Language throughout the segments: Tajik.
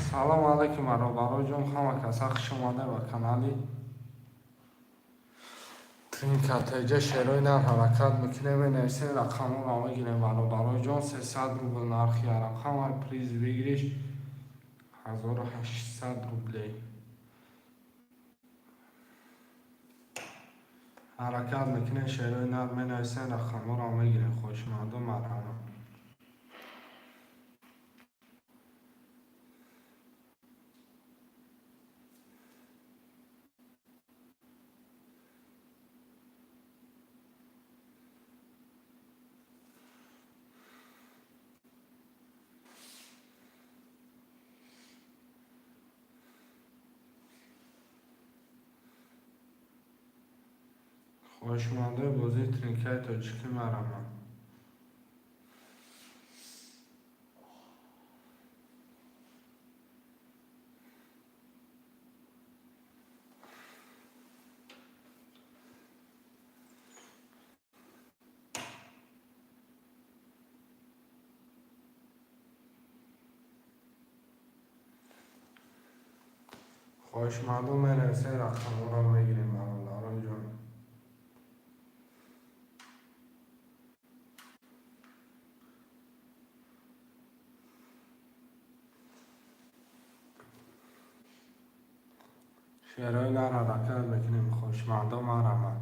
Салому алайкум, бародароҷон, ҳама каса хуш омада ба канали Тринка ТЖ. Шерои нар ҳаракат мекунем, менависем, рақамҳоро мегирем, бародароҷон. 300 рубл нархи рақам, приз выигрыш 1800 рублей. Ҳаракат мекунем, шерои нар менависем, рақамҳоро мегирем. Хоҳишмандон, марҳамат. Хоҳишмандои бозии тринкаи тоҷикӣ, марҳамат. Хоҳишмандон менависем, рақамҳоро мегирем, бародароҷон. Шерои нар ҳаракат мекунем, хоҳишмандон, марҳамат.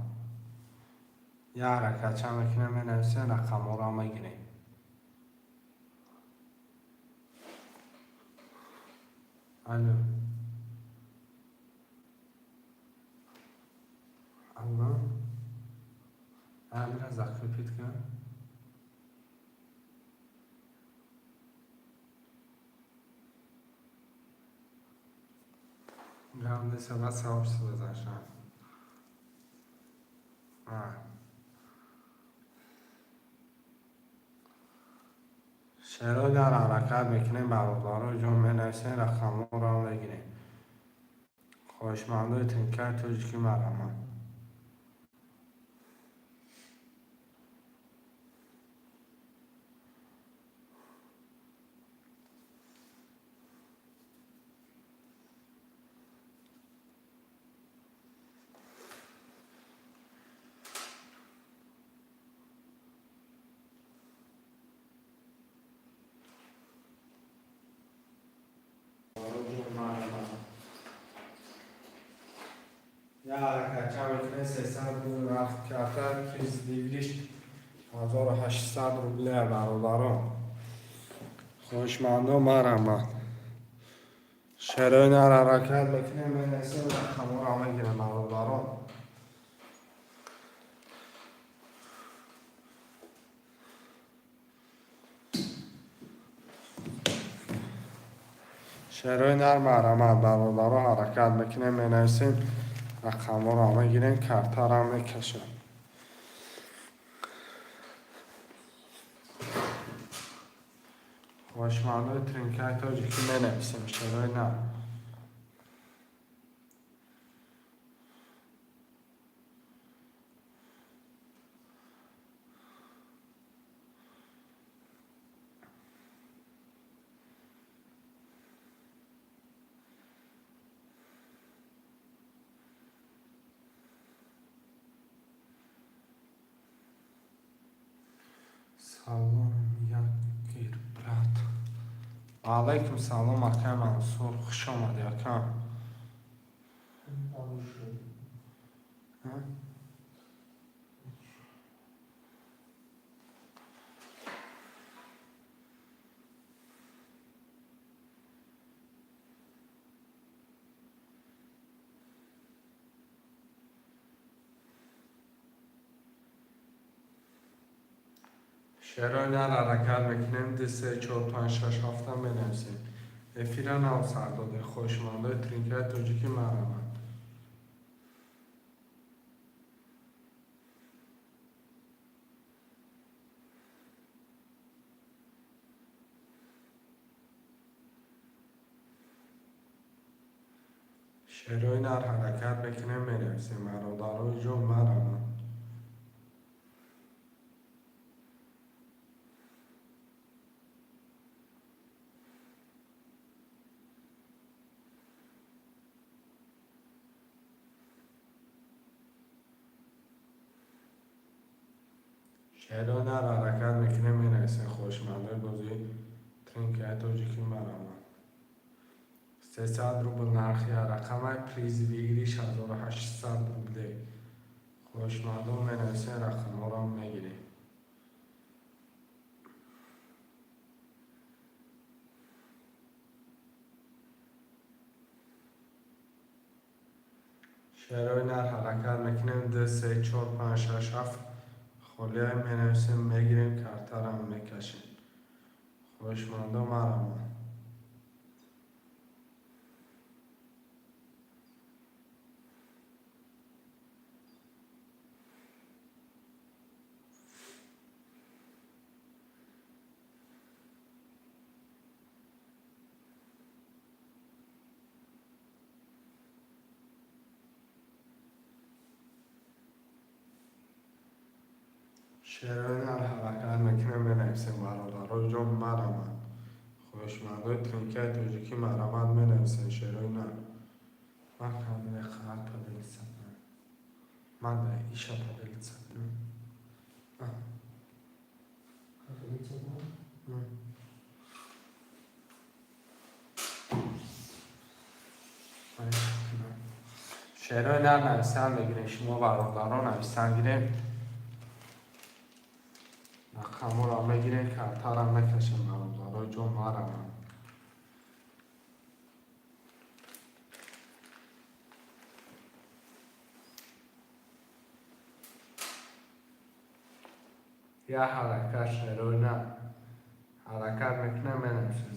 Як ҳаракатча мекунем, менависем, рақамҳоро мегирем. Алло, алло, амира закрепить кун. Гап нест, баъд сообщество гузаштам. Шерои нар ҳаракат мекунем, бародароҷон, менависем, рақамҳоро мегирем. Хоҳишмандои тринкаи тоҷикӣ, марҳамат. Бародароҷон, марҳамат. Як ҳаракатча мекунем, 300 рубл нарх карта, приз выигрыш 1800 рубле, бародарон. Хоҳишмандон, марҳамат. Шерои нар ҳаракат мекунем, менависем, рақамҳоро мегирем, бародарон. Шерои нар, марҳамат, бародарон, ҳаракат мекунем, менависем, рақамҳоро мегирем, картаро мекашем. Хоҳишмандои тринкаи тоҷикӣ, менависем, шерои нар. Салом, Якир брат. Ва алайкум салом, акай Мансур, хуш омадӣ, ака. Повыше. А? Шерои нар ҳаракат мекунем, ду, се, чор, панҷ, шаш, ҳафта менависем. Эфира нав сар доде. Хоҳишмандои тринкаи тоҷикӣ, марҳамат. Шерои нар ҳаракат мекунем, менависем, бародарои ҷон, марҳамат. Шерои нар ҳаракат мекунем, менависем, хоҳишмандои бозии тринкаи тоҷикӣ, марамад. 300 рубл нархи рақамай, приз выигрыш 1800 рублей. Хоҳишмандон менависем, рақамҳоро мегирем. Шерои нар ҳаракат мекунем, ду, се, чор, панҷ, шаш, ҳафт холия менависем, мегирем, картарам мекашем. Хоҳишмандо, марамад. Шерои нар ҳаракат мекунем, менависем, бародаро ҷон, марамад. Хоҳишмандои тринкаи тоҷикӣ, марамад, менависем шерои нар. Ман камере хат поделиться. Ман да иша поделиться. Поделиться, да? Шерои нар нависан мегирем, шумо бародаро нависан гирем. Рақамҳоро мегирем, картара мекашем, бародарои ҷон, марамад. Як ҳаракат, шерои нар ҳаракат мекунем, менависем.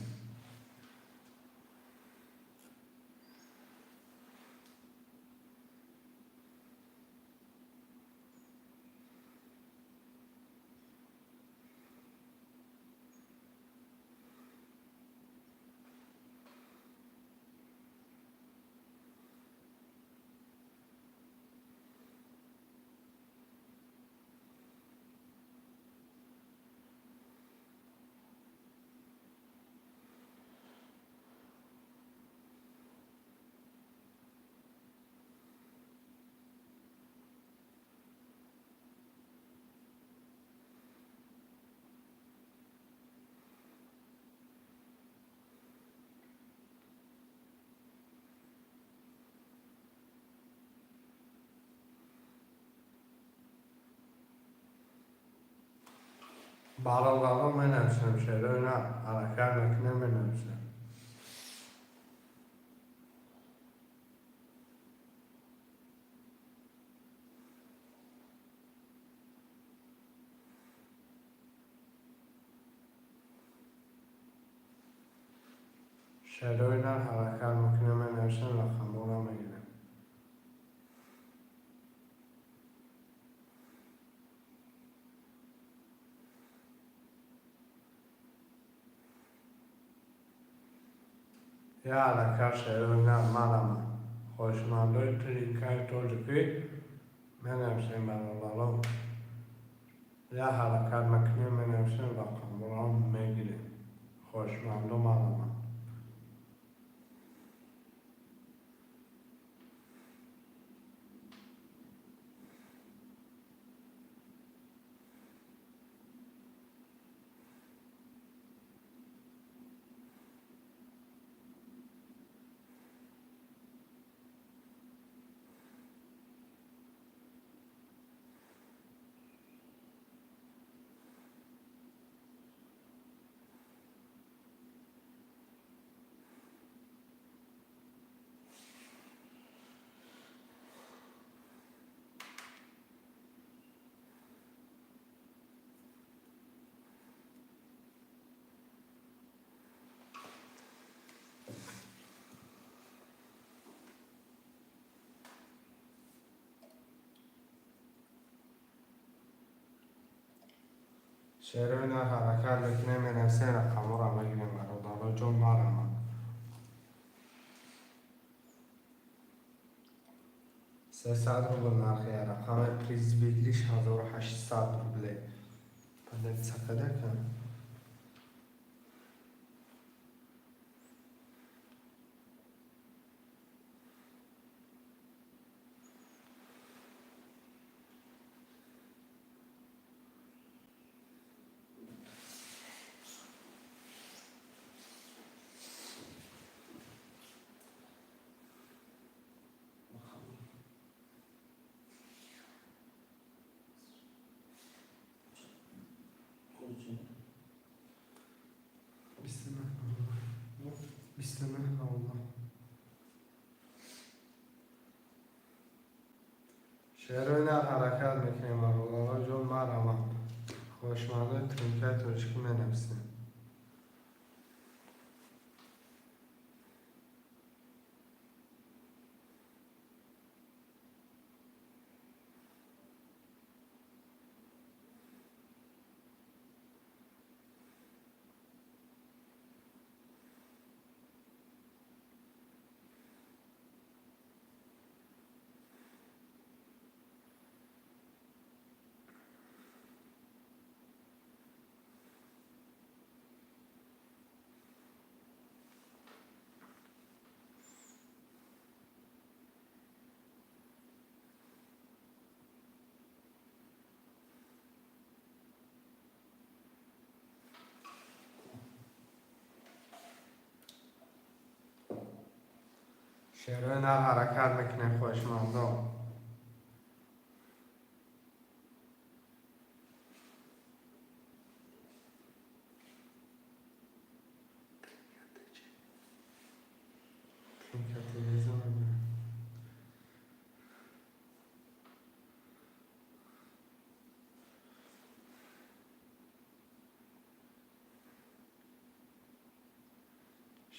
Бародарон, менависем, шерои нар ҳаракат мекунем, менависем. Шерои нар ҳаракат мекунем, менависем, рақамҳоро мегирем. Як ҳаракат, шерои нар, марамад. Хоҳишмандои тринкаи тоҷикӣ, менависем, бародарон. Як ҳаракат мекунем, менависем, рақамҳоро мегирем. Хоҳишмандо, марамад. Шерои нар ҳаракат мекунем, менависем, рақамҳоро мегирем, бародаро ҷон, марамад. 300 рубл нархи рақами, приз выигрыш 1800 рублей. Поделиться кадака. Шерои нар ҳаракат мекунем, бародаро ҷон, марамам. Хоҳишмандои тринкаи тоҷикӣ менависем. Шерои нар ҳаракат мекунем, хоҳишмандо.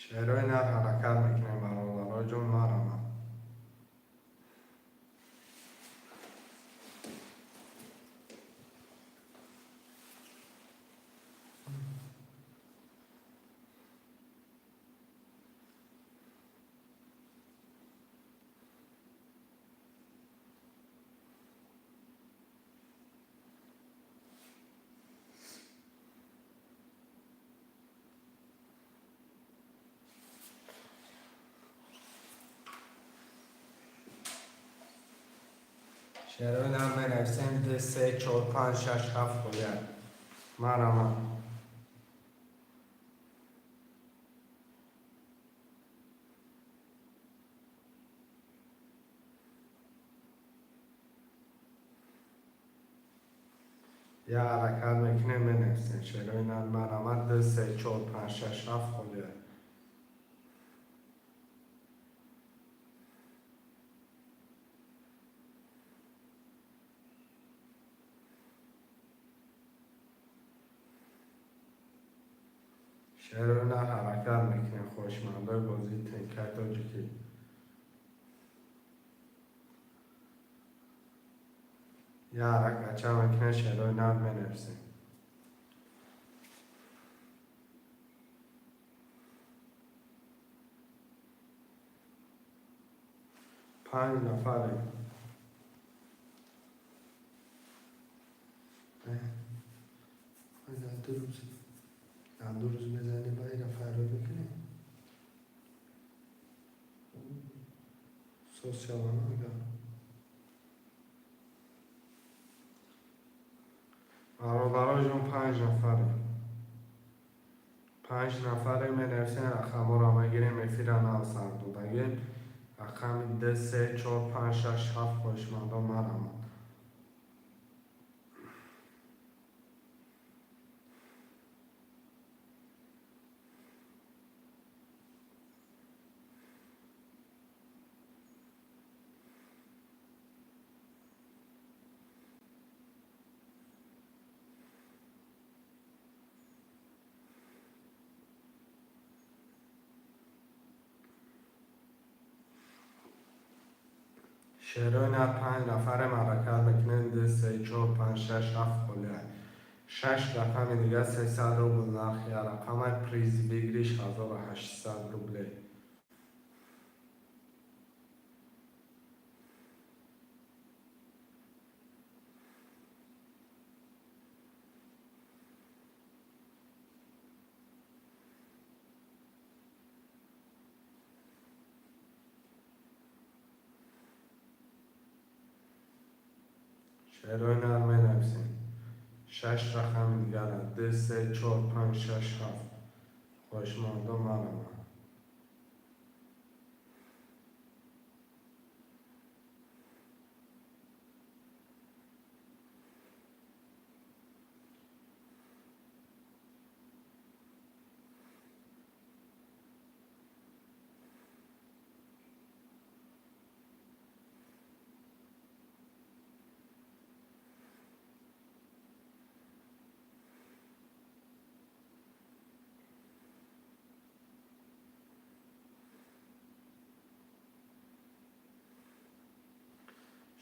Шерои нар ҳаракат мекунем, бародаро ҷон, марамам. Шерои нар менависем: 2, 3, 4, 5, 6, 7 хояд. Марамам. Я ҳаракат мекунем, менависем. Шерои нар марамад: 2, 3, 4, 5, 6, 7 хояд. Шерои нар ҳаракат мекунем, хоҳишмандои бозии тринкаи тоҷикӣ. Я ҳаракатча мекунем, шерои нар менависем. Панҷ нафарем. 2 рӯз мезанем, ба ира файрод мекунем. Соз шавана агар. Бародаро ҷон, панҷ нафарем. Панҷ нафаре менависем, рақамҳоро мегирем, эфира нав сар додагем. Рақами 2, 3, 4, 5, 6, 7, хоҳишмандон, марамад. Шерои нар панҷ нафаре ҳаракат мекунем: 2, 3, 4, 5, 6, 7 холия. Шаш рақами дига 300 рубл нархи рақамай, приз выигрыш 1800 рублей. Шерои нар менависем. Шаш рақами дигара: 2, 3, 4, 5, 6, 7. Хоҳишмандо, марамад.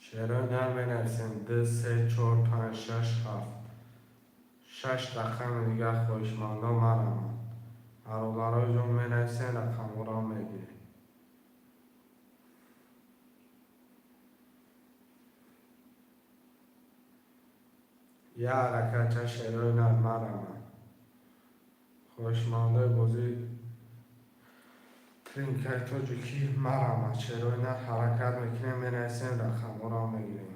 Шерои нар менависем: ду, се, чор, панҷ, шаш, ҳафт. Шаш рақами дигар, хоҳишмандон, мараманд. Бародарои ҷон, менависем, рақамҳоро мегирем. Як ҳаракатча, шерои нар, мараманд. Хоҳишмандои бозии тринкаи тоҷикӣ, мараманд. Шерои нар, ҳаракат мекунем, менависем, рақамҳоро мегирем.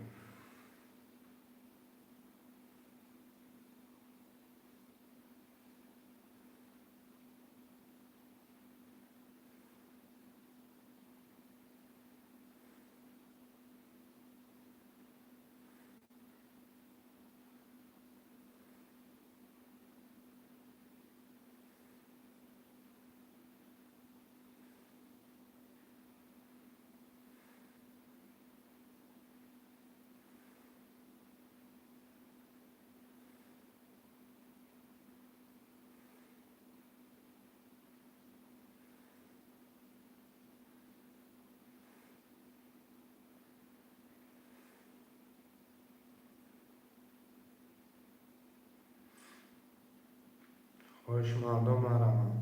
Хоҳишмандон, мараманд.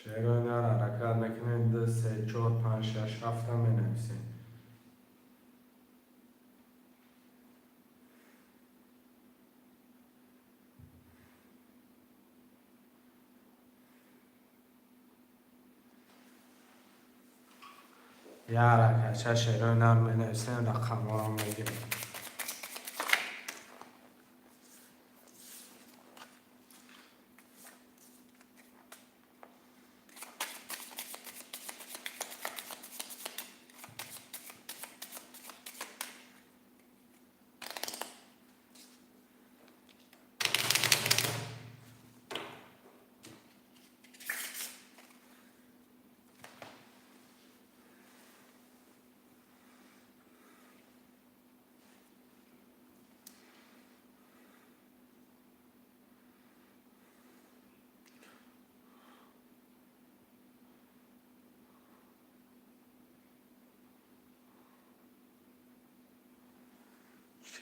Шерои нар, ҳаракат мекунем, ду, се, чор, панҷ, шаш, ҳафта менависем. Як ҳаракатча, шерои нар, менависем, рақамҳоро мегирем.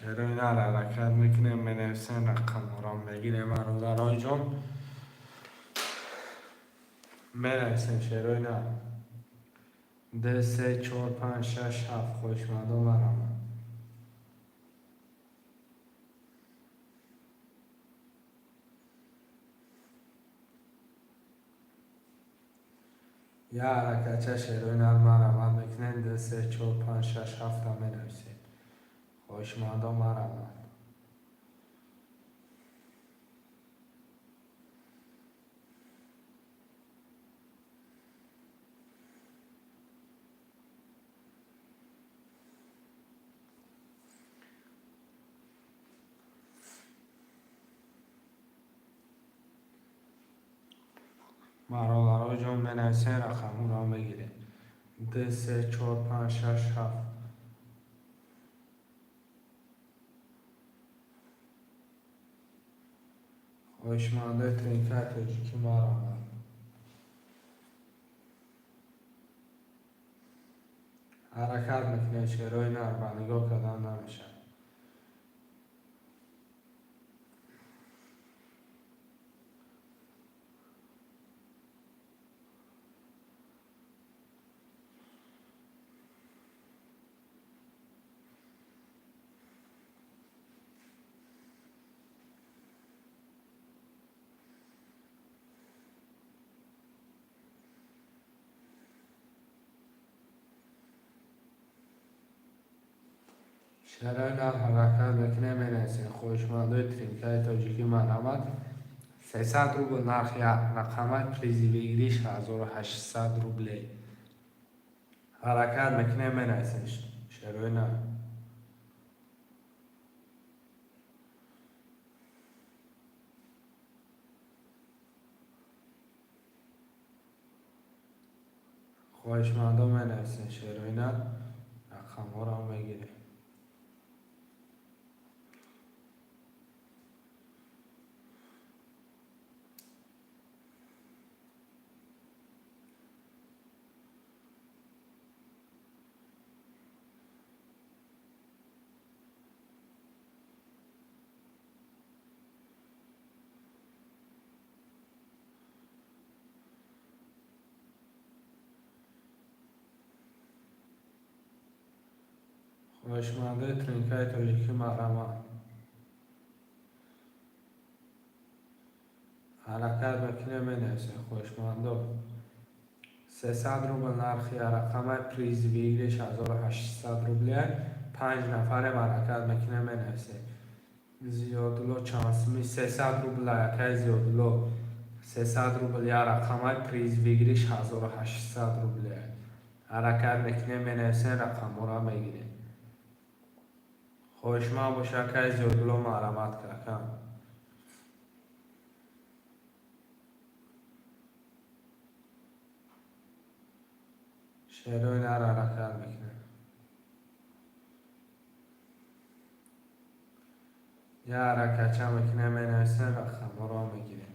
Шерои нар, ҳаракат мекунем, менависем, рақамҳоро мегирем. Бародарои ҷон, менависем, шерои нар: ду, се, чор, панҷ, шаш, ҳафт. Хоҳишмандон, мараманд. Як ҳаракатча, шерои нар, мараманд мекунем, ду, се, чор, панҷ, шаш, ҳафта менависем. Хоҳишмандон, мараманд. Бародарои ҷон, менависем, рақамҳоро мегирем: ду, се, чор, панҷ, шаш, ҳафт. Хоҳишмандои тринкаи тоҷикӣ, мараманд. Ҳаракат мекунем, шерои нар, ба нигоҳ кардан намешавад. Шерои нар, ҳаракат мекунем, менависем. Хоҳишмандои тринкаи тоҷикӣ, марҳамат. 300 рубл нархи рақамай, призи выигрыш 1800 рублей. Ҳаракат мекунем, менависем, шерои нар. Хоҳишмандо менависен шерои нар, рақамҳоро мегирем. Хоҳишмандои тринкаи тоҷикӣ марҳамат. Ҳаракат мекунем, менависем хоҳишмандо. 300 рубл нархи рақамай, приз выигрыш 1800 рублия. Панҷ нафарем, ҳаракат мекунем, менависем. Зиёдулло чанд суми? 300 рубл, акай Зиёдулло. 300 рубл я рақамай, приз выигрыш 1800 рублия. Ҳаракат мекунем, менависем, рақамҳоро мегирем. Хоҳишманд боша, акай Зиёдулло, марҳамат ка. Шерои нар ҳаракат мекунем. Я ҳаракатча мекунем, менависем, рақамҳоро мегирем.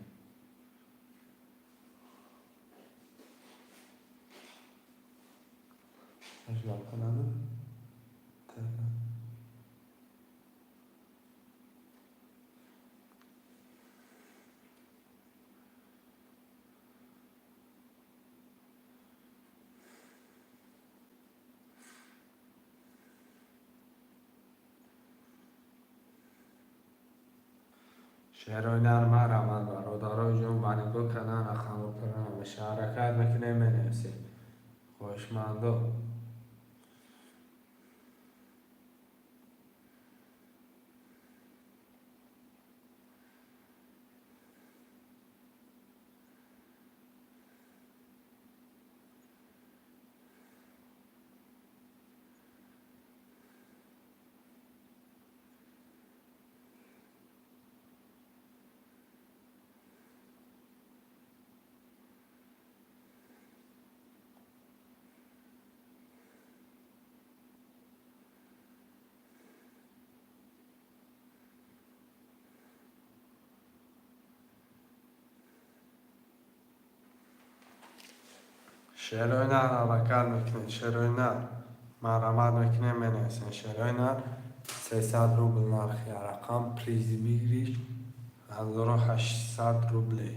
Ажлаб кунам. Телефон. Шерои нар марҳамат, бародарои ҷон, ба нигоҳ кардан рақамҳо пур намеша. Ҳаракат мекунем, менависем. Хоҳишмандо. Шерои нар ҳаракат мекунед, шерои нар марҳамат мекунем, менависем. Шерои нар 300 рубл нархи рақам, приз выигрыш 1800 рублей.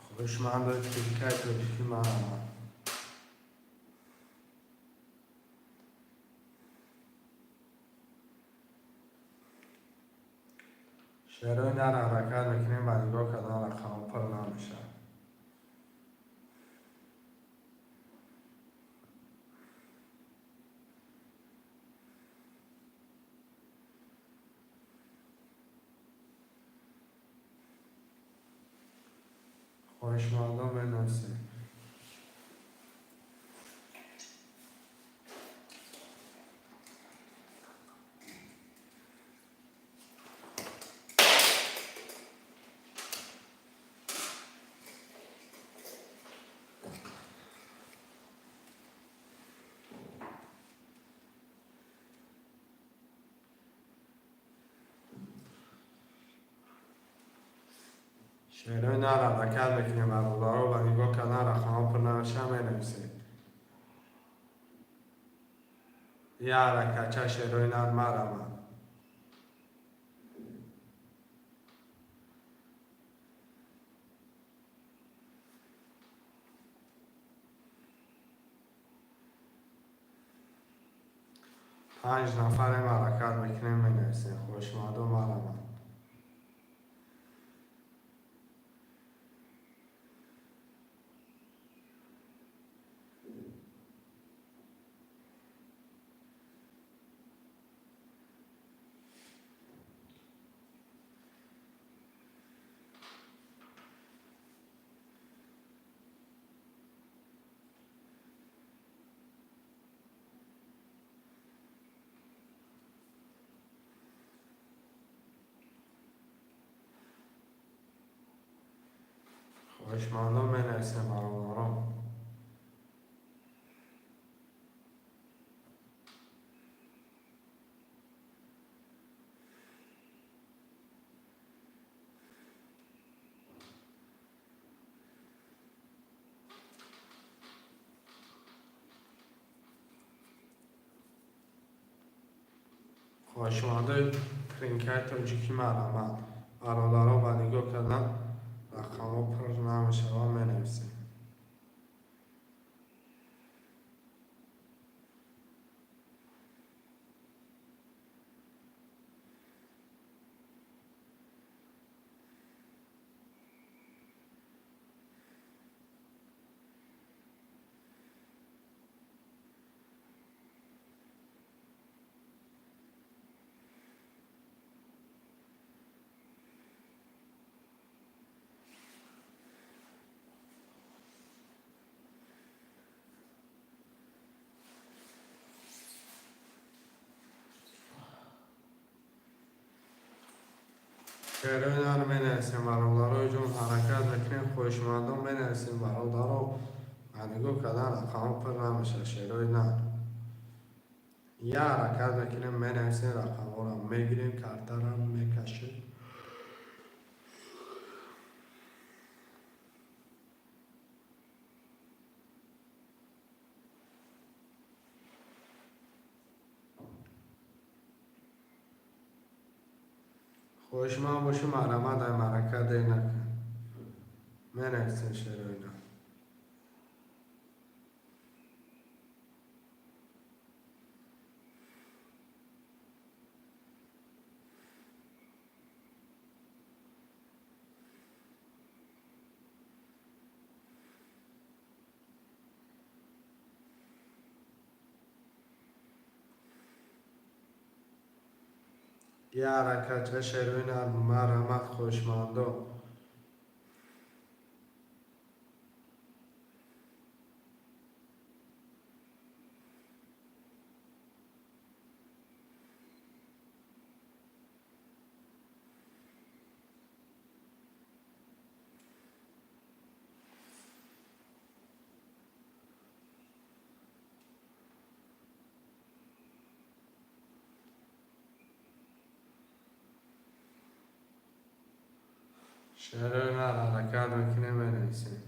Хоҳишмандои тринкаи тоҷикӣ марҳамат. Шерои нар ҳаракат мекунем, ба нигоҳ кардан рақамҳо пур намешавад. Хоҳишмандон менависем. Шерои нар ҳаракат мекунем, бародаро, ба нигоҳ кардан рақамҳо пур намеша, менависем. Я ҳаракатча шерои нар марҳамат. Панҷ нафарем, ҳаракат мекунем, менависем. Хоҳишмандо марҳамат. Хоҳишмандон, менависем, бародарон. Хоҳишмандои тринкаи тоҷикӣ, марҳамат, бародарон. Ба нигоҳ кардан рақамҳо пур намешавад, менависем. Шеърҳои менависем, бародарои ҷон, ҳаракат мекунем. Хоҳишмандон, менависем, бародаро. Ба нигоҳ кардан рақамҳо пур намешавад. Шеърҳои на я ҳаракат мекунем, менависем, рақамҳоро мегирем, картаро мекашем. Хоҳишманд бошӣ, марҳамат, ай марака дер накун, менависем шеърҳои на. Я ҳаракатча, шеърҳои на, марҳамат, хоҳишмандо. Шеърҳои на ҳаракат мекунем, менависем.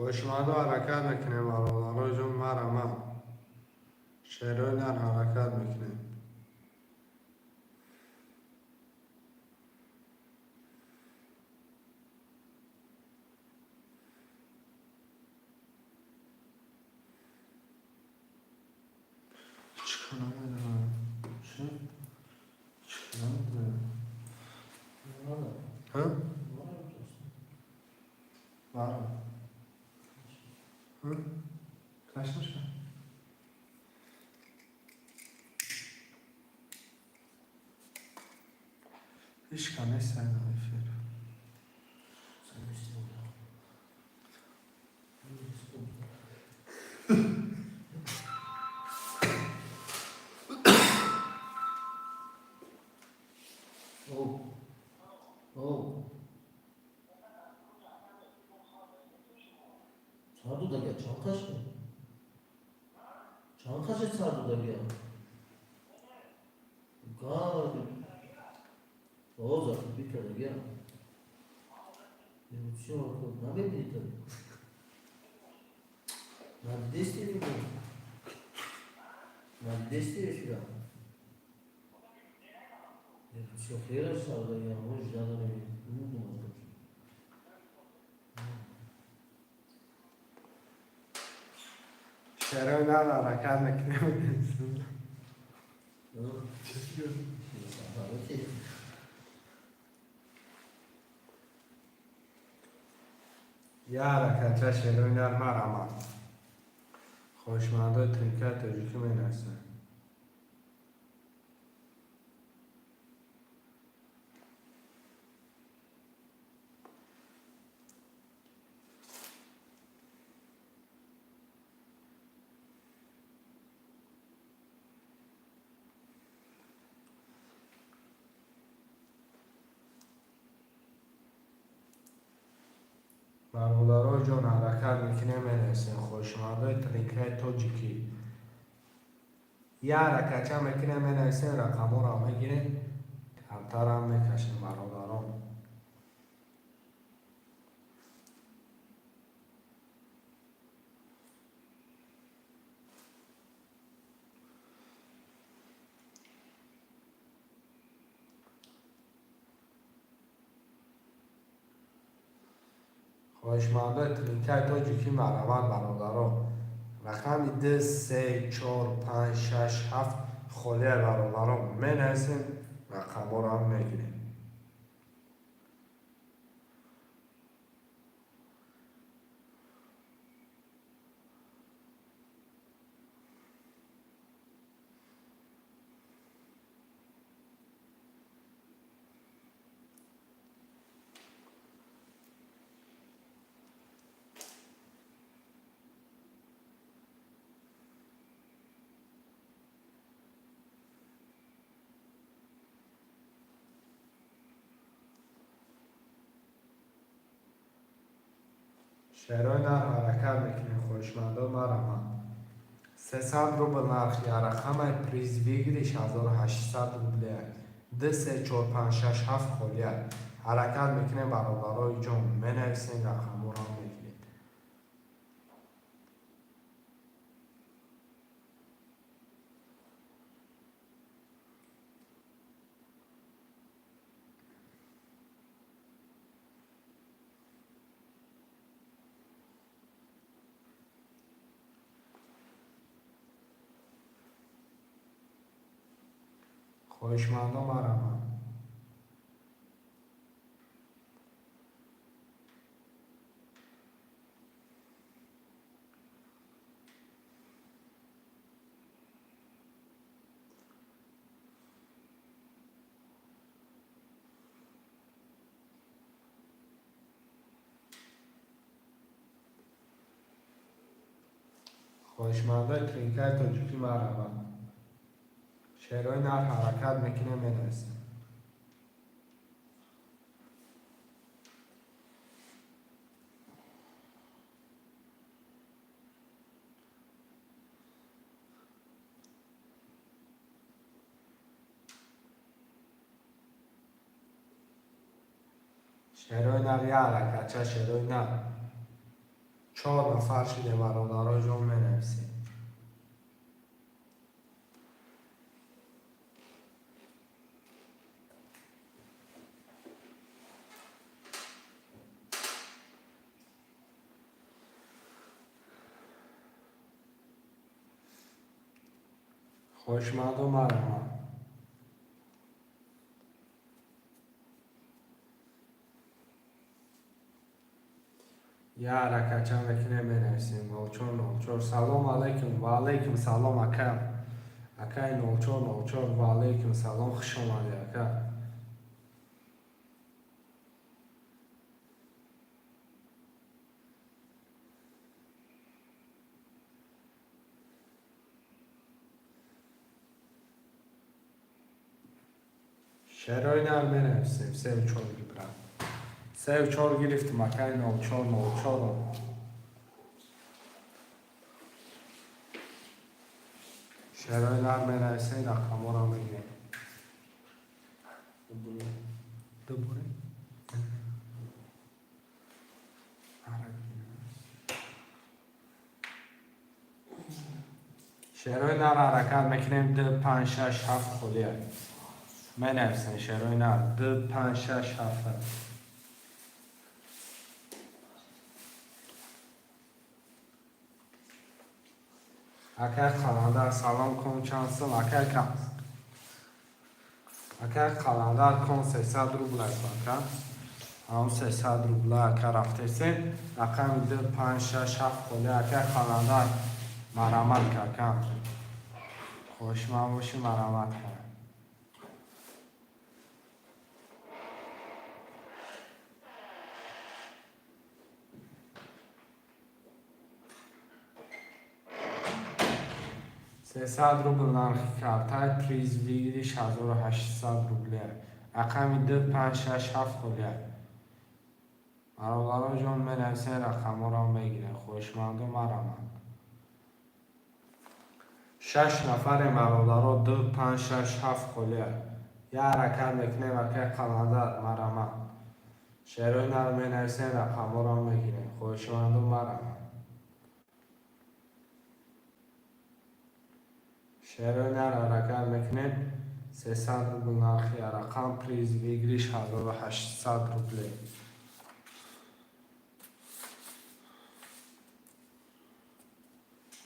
Хоҳишмандо, ҳаракат мекунем, бародарои ҷон, марҳамат, шеърҳои нар ҳаракат мекунем. Чӣ намедонам. Чӣ? Чӣ намедонам. Мана. Ҳа? Мана просто. Вара. Ҳа? Kaçmış mı? Ҳеч нест на эфир. Совместимо, да. Совместимо. О. О. Цардудагия чанд? Чанд қаши цардудагия? Га. О, закупить кардагия. Чӣ намебинӣ ту? Надидести мебинӣ? Надидести эфира? Чӣ хеле сардагия, мо ждадорем. Мудум. Шерои нар ҳаракат мекунем. Ну, Я ҳаракатча, шерои нар, марҳамат. Хоҳишмандои тринкаи тоҷикӣ менависанд. Бародарои ҷон, ҳаракат мекунем, менависем. Хоҳишмандои тринкаи тоҷикӣ, я ҳаракатча мекунем, менависем, рақамҳоро мегирем, камтарам мекашем, бародарон. Хоҳишмандои тринкаи тоҷикӣ, марҳамат, бародарон. Рақами д, се, чор, панҷ, шаш, ҳафт холия, бародарон. Менависем, рақамҳоро ҳам мегирем. Шерои нар ҳаракат мекунем. Хоҳишмандо, марҳамат. 300 рубл нархи рақамай, приз выигрыш 1800 рублия. Д, се, чор, панҷ, шаш, ҳафт холия. Ҳаракат мекунем, бародарои ҷон, менависем, рақамҳоро мегирем. Хоҳишмандо, марҳамат. Хоҳишмандои тринкаи тоҷикӣ, марҳамат. Шерои нар ҳаракат мекунем, менависем. Шерои нар, я ҳаракатча, шерои нар. Чор нафар шидем, бародаро ҷон, менависем. Хоҳишмандо, марҳамат. Я ҳаракатча мекунем, менависем. 0404, салом алайкум. Ва алайкум салом, ака. Акаи 0404, ва алайкум салом, хуш омадӣ, ака. Шерои нар менависем, сеу чор гибрат. Сеу чор гирифтим, акаи 0404. Шерои нар менависем, рақамҳоро мегирем. Дуборе. Шерои нар ҳаракат мекунем, д, панҷ, шаш, ҳафт холия. Менависем, шерои нар, д, панҷ, шаш, ҳафт. Акай Қаландар, салом кун, чанд сум? Акай Қаландар, кун 300 рубл аст, ака. Ҳамон 300 рубла, ака, рафтесен. Рақами 2, 5, 6, 7 холи, акай Қаландар, марамат ка, ака. Хоҳишманд бошӣ, марамат ка. 300 рубл нархи картай, приз выигрыш 1800 рубле. Рақами 2, 5, 6, 7 холия. Бародаро ҷон, менависен, рақамҳоро мегирем. Хоҳишманду мараманд. Шаш нафарем, бародаро, 2, 5, 6, 7 холия. Я ҳаракат мекунем, акай Қаландар, мараманд. Шерои наро менависем, рақамҳоро мегирем. Хоҳишманду мараманд. Шерои нар ҳаракат мекунем. 300 рубл нархи рақам, приз выигрыш 1800 рубле.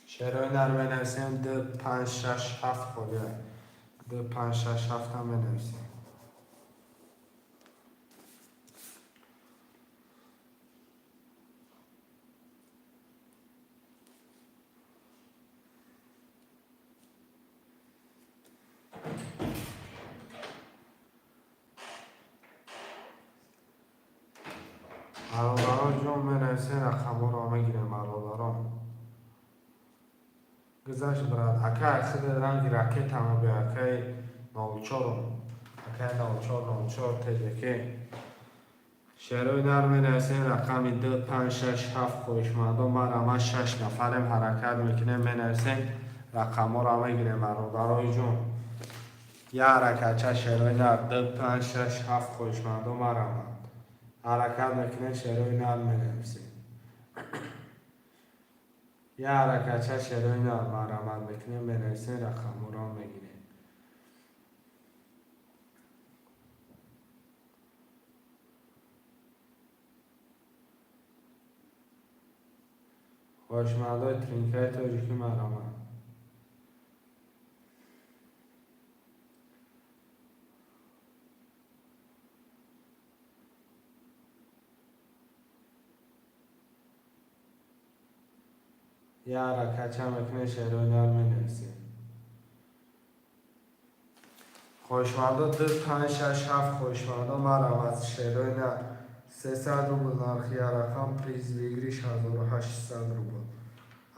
Шерои нар менависем, 2, 5, 6, 7 холия. 2, 5, 6, 7 менависем. Бародарон ҷон, менависем, рақамҳоро мегирем, бародарон. Гузашт, брат. Акай, худи ранги ракета мебия, акай 04-ум. Акай 04 04 ТЖК. Шерои нар менависем, рақами 2, 5, 6, 7, хоҳишмандон марама. Шаш нафарем, ҳаракат мекунем, менависем, рақамҳоро мегирем, бародарои ҷон. Я ҳаракатча, шерои нар, 2, 5, 6, 7, хоҳишмандон марама. Ҳаракат мекунем, шерои нар менависем. Я ҳаракатча, шерои нар, марамат мекунем, менависем, рақамҳоро мегирем. Хоҳишмандои тринкаи тоҷикӣ, марамат. Я ҳаракатча мекунем, шерои нар менависем. Хоҳишмандо, 2, 5, 6, 7, хоҳишмандо марамат, шерои нар. 300 рубл нархи рақам, приз выигрыш 1800 рубл.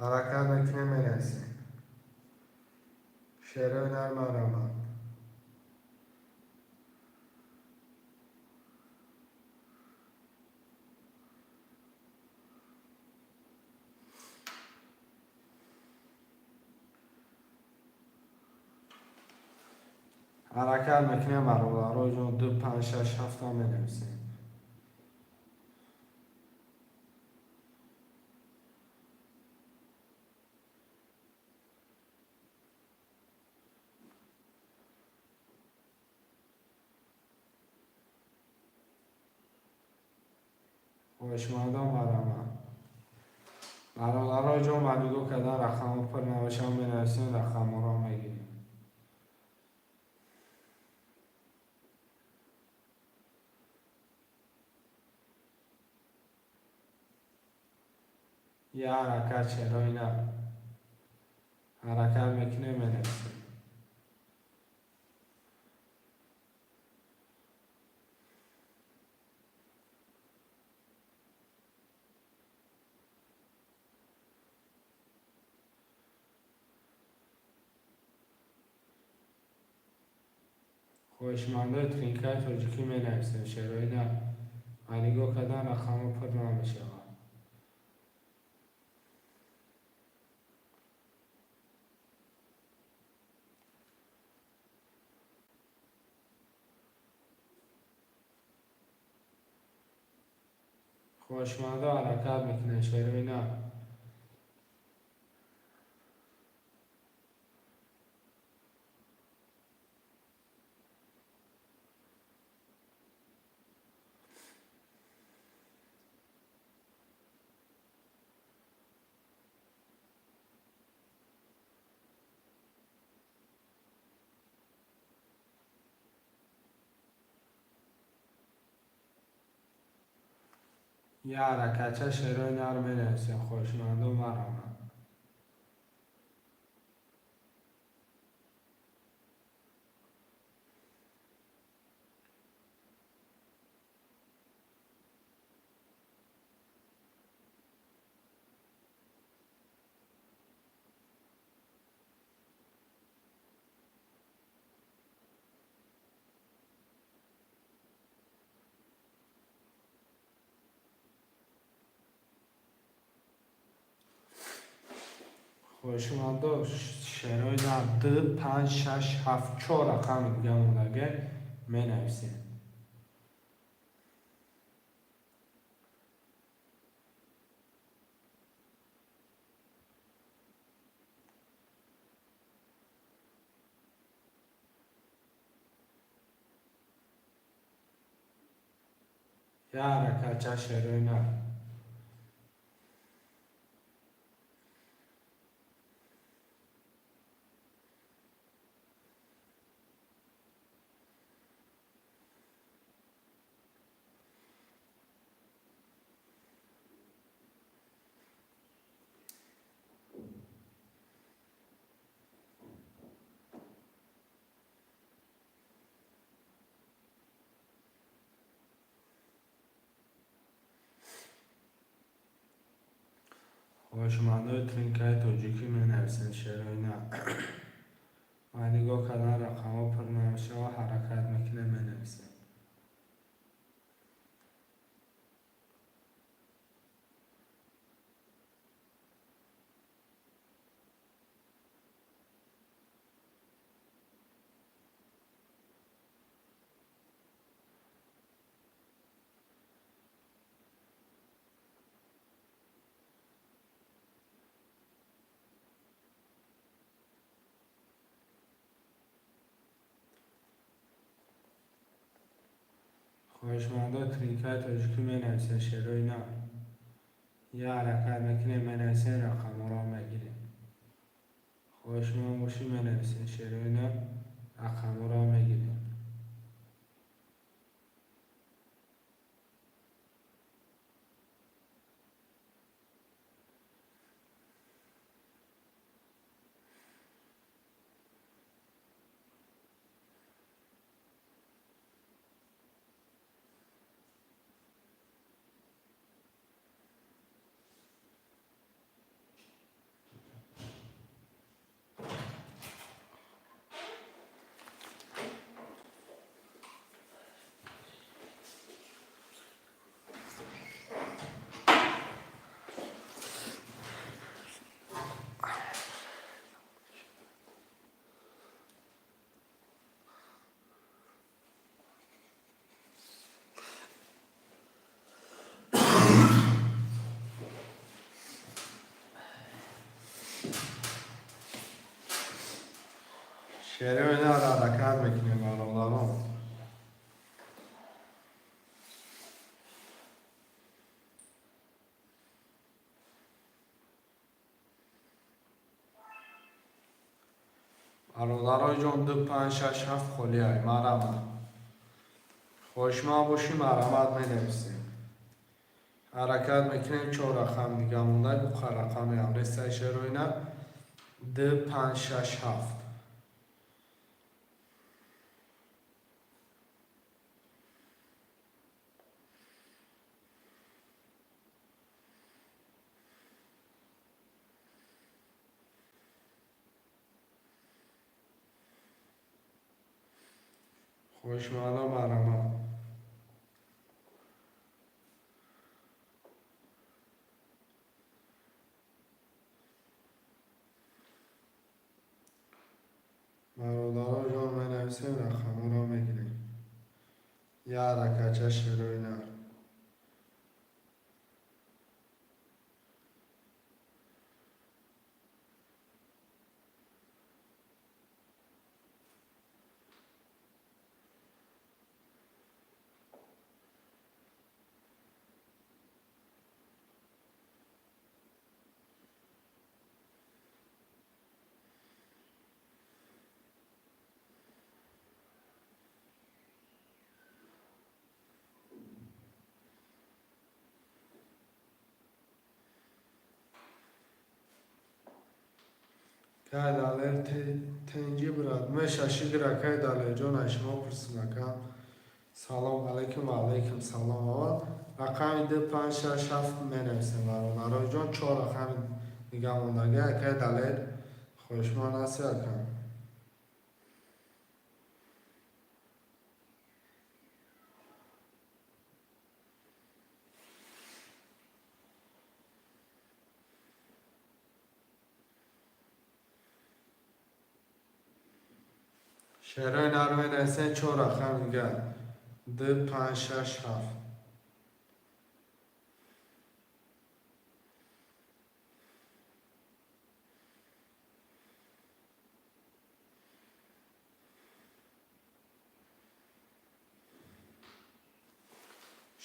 Ҳаракат мекунем, менависем. Шерои нар, марамат. Ҳаракат мекунем, бародаро ҷон, 2, 5, 6, 7 менависем. Хоҳишмандон, марамат. Бародаро ҷон, ба нигоҳ кардан рақамҳо пур набошанд, менависем, рақамҳоро мегирем. Я ҳаракат, шерои нар. Ҳаракат мекунем, менависем. Хоҳишмандои тринкаи тоҷикӣ, менависем, шерои нар. Ба нигоҳ кардан рақамҳо пур намешавад. Хоҳишмандо ҳаракат мекунем, шерои нар. Як ҳаракатча шерои нар менависем, хоҳишмандо, марҳамат. Хоҳишмандо, шерои нар, ду, панҷ, шаш, ҳафт, чор рақами дига мондага, менависем. Як ҳаракатча шерои нар. Хоҳишмандои тринкаи тоҷикӣ, менависем шерои нар. Ва нигоҳ кардан, рақамҳо пур намешавад, ҳаракат мекунем, менависем. Хоҳишмандои тринкаи тоҷикӣ, менависем шерои нар. Як ҳаракат мекунем, менависем, рақамҳоро мегирем. Хоҳишманд бошӣ, менависем шерои нар, рақамҳоро мегирем. Шерои нар, ҳаракат мекунем, бародарон. Бародарои ҷон, ду, панҷ, шаш, ҳафт холиай, марҳамат. Хоҳишманд бошӣ, марҳамат, менависем. Ҳаракат мекунем, чор рақам дига монда, уқа рақами ҳам нестай. Шерои нар, ду, панҷ, шаш, ҳафт. Хоҳишмандо, марҳамат. Бародаро ҷон, менависем, рақамҳоро мегирем. Як ҳаракатча шерои нар. Кай Далер, тинҷӣ, брат? Меша, шукр, акай Далерҷон, аз шумо пурсим, ака. Салом алейкум. Ва алейкум салом. Аввал рақами ду, панҷ, шаш, ҳафт менависем, бародароҷон. Чор рақами дига мондагӣ. Акай Далер, хоҳишманд ҳасти, ака? Шеърҳои нар менависем. Чор рақами дига: ду, панҷ, шаш, ҳафт.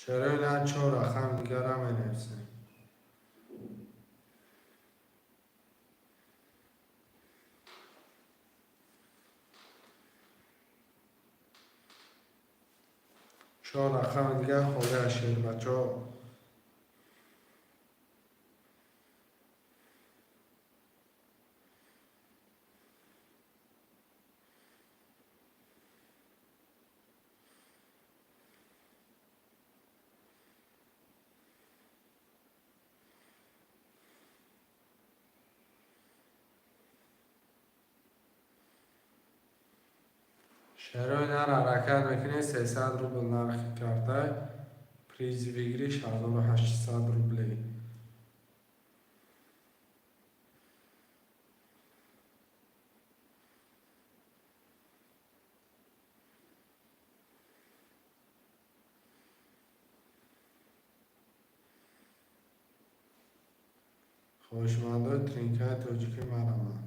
Шеърҳои нар, чор рақами дигарам менависем. Чор рақами дигар холӣ аз шербачаҳо. Шеърҳои нар ҳаракат мекунед. 300 рубл нархи картай, приз выигрыш 1800 рублей. Хоҳишмандои тринкаи тоҷикӣ, мараманд.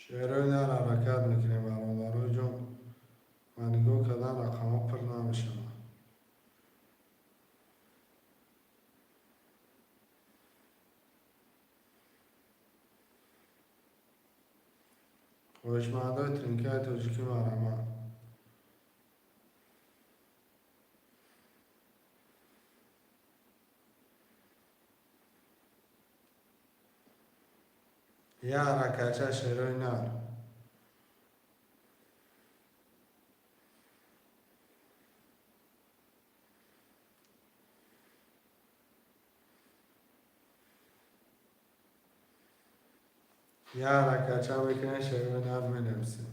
Шеърҳои нар ҳаракат мекунем, бародароҷон. Ва нигоҳ кардан, рақамҳо пур намешаванд. Хоҳишмандои тринкаи тоҷикӣ, марҳамат. Як ҳаракатча, шеърҳои нар. Як ҳаракатча мекунем, шеърҳои нар менависем.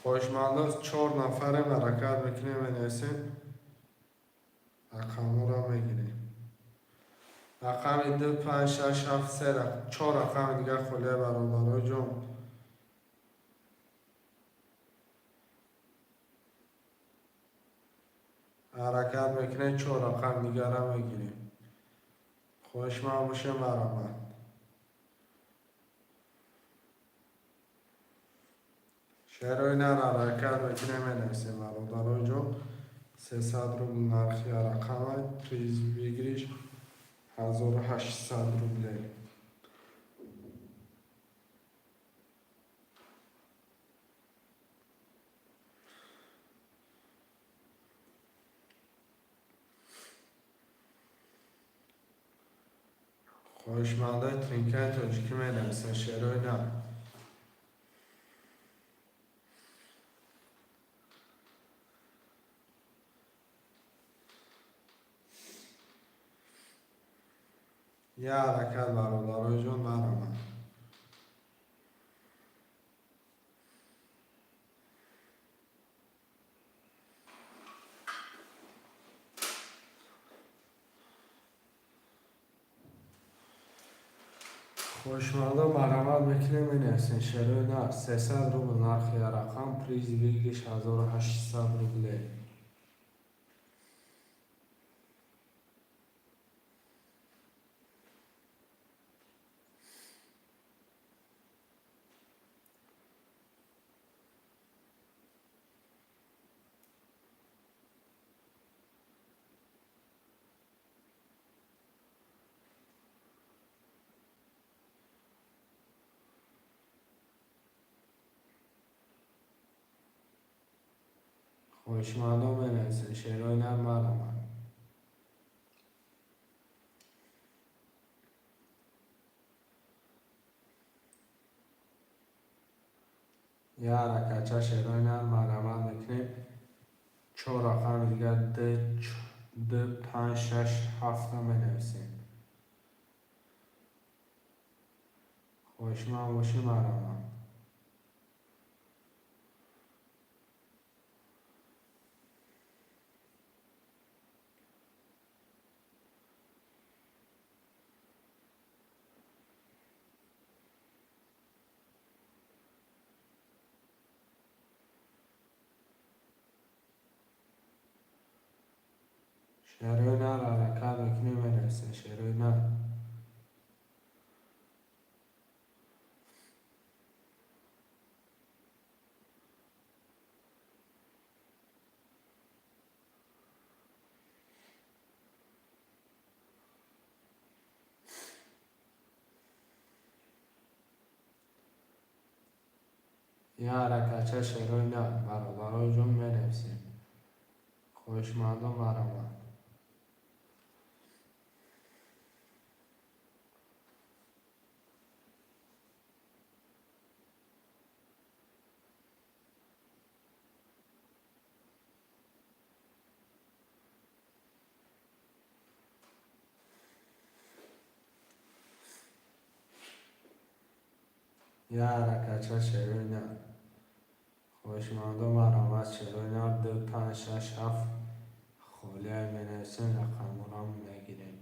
Хоҳишмандон, чор нафарем, ҳаракат мекунем, менависем, рақамҳоро мегирем. Рақами ду, панҷ, шаш, ҳафт, се, чор рақами дигар холия, бародароҷон. Ҳаракат мекунем, чор рақами дигарро мегирем. Хоҳишманд бошем, марҳамат. Шеърҳои нар ҳаракат мекунем, менависем, бародароҷон. 300 рубл нархи рақама, приз выигрыш 1800 рублей. Хоҳишмандои тринкаи тоҷикӣ, менависем шеърҳои нар. Як ҳаракат, бародароҷон, марҳамат. Хоҳишмандон, марҳамат мекунем, менависем шеърҳои нар. 300 рубл нархи рақам, приз выигрыш 1800 рублей. Хоҳишмандон менависен шеърҳои нар марҳамат. Як ҳаракатча шеърҳои нар марҳамат мекунем. Чор рақами дигар ду, панҷ, шаш, ҳафта менависем. Хоҳишманд бошӣ, марҳамат. Шеърҳои нар ҳаракат мекунем, менависем шеърҳои нар. Як ҳаракатча шеърҳои нар бародарои ҷон менависем. Хоҳишмандон марҳамат. Як ҳаракатча шеърҳои нар. Хоҳишмандон марҳамат, шеърҳои нар ду, панҷ, шаш, ҳафт холия менависем, рақамҳоро мегирем.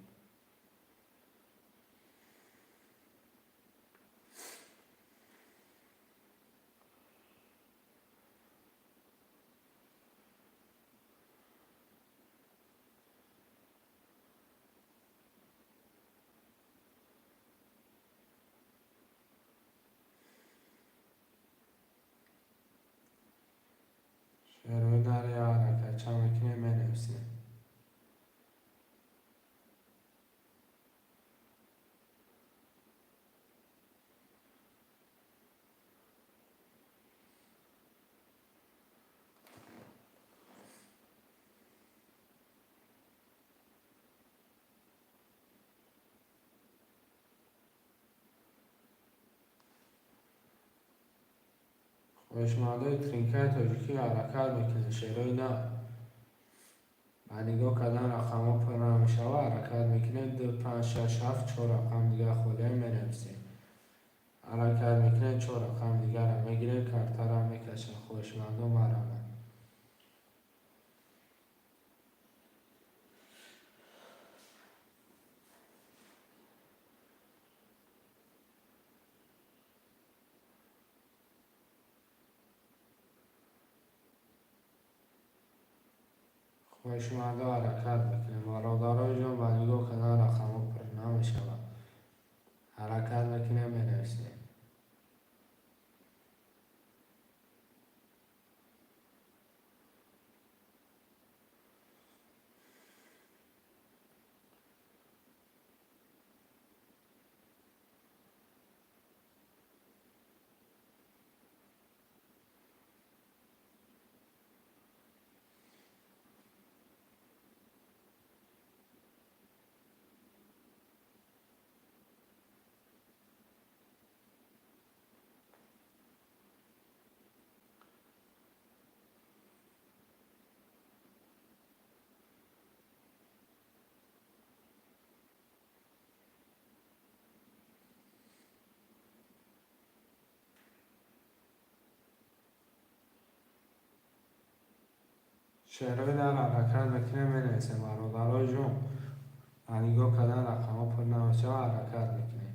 Шеърҳои нар як ҳаракатча мекунем, менависем. Хоҳишмандои тринкаи тоҷикӣ ҳаракат мекунем, шеърҳои нар. Ба нигоҳ кардан рақамҳо пур намешавад, ҳаракат мекунем ду, панҷ, шаш, ҳафт, чор рақами дигар холия менависем. Ҳаракат мекунем, чор рақами дигарро мегирем, картаро мекашем. Хоҳишмандон марҳамат. Хоҳишмандон ҳаракат мекунем. Бародарои ҷон, ба нигоҳ кардан рақамҳо пур намешавад. Ҳаракат мекунем, менависем. Шеърҳои нар ҳаракат мекунем, менависем. Бародарои ҷон, ба нигоҳ кардан рақамҳо пур намешавад, ҳаракат мекунем.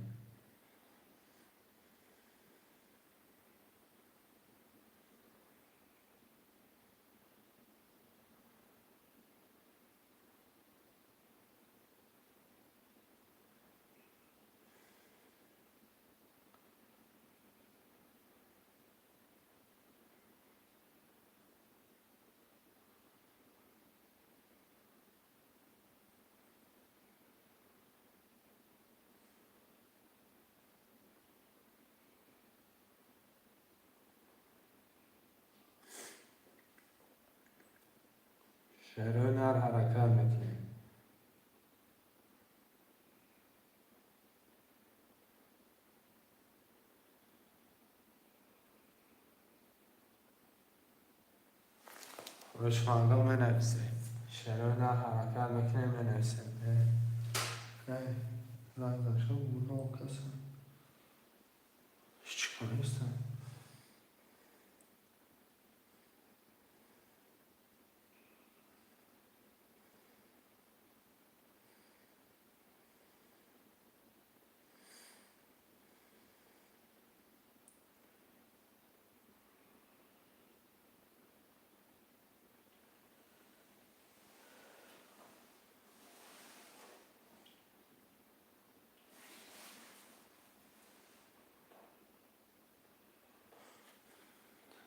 Шерои нар ҳаракат мекунем. Хоҳишмандон, менависем. Шерои нар ҳаракат мекунем, менависем. Занг зашо каса ҳеҷ кор нестам.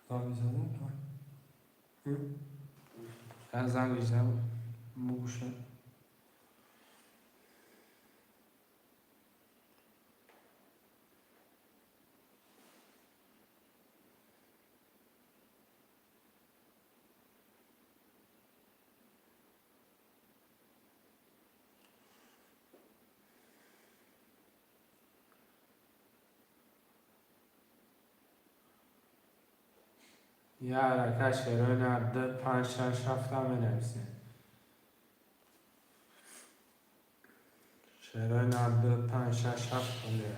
Занг задам? Занг задам. Бугӯша. Я ҳаракат, шерои нар, д, панҷ, шаш, ҳафта менависем. Шерои нар, д, панҷ, шаш, ҳафт холия.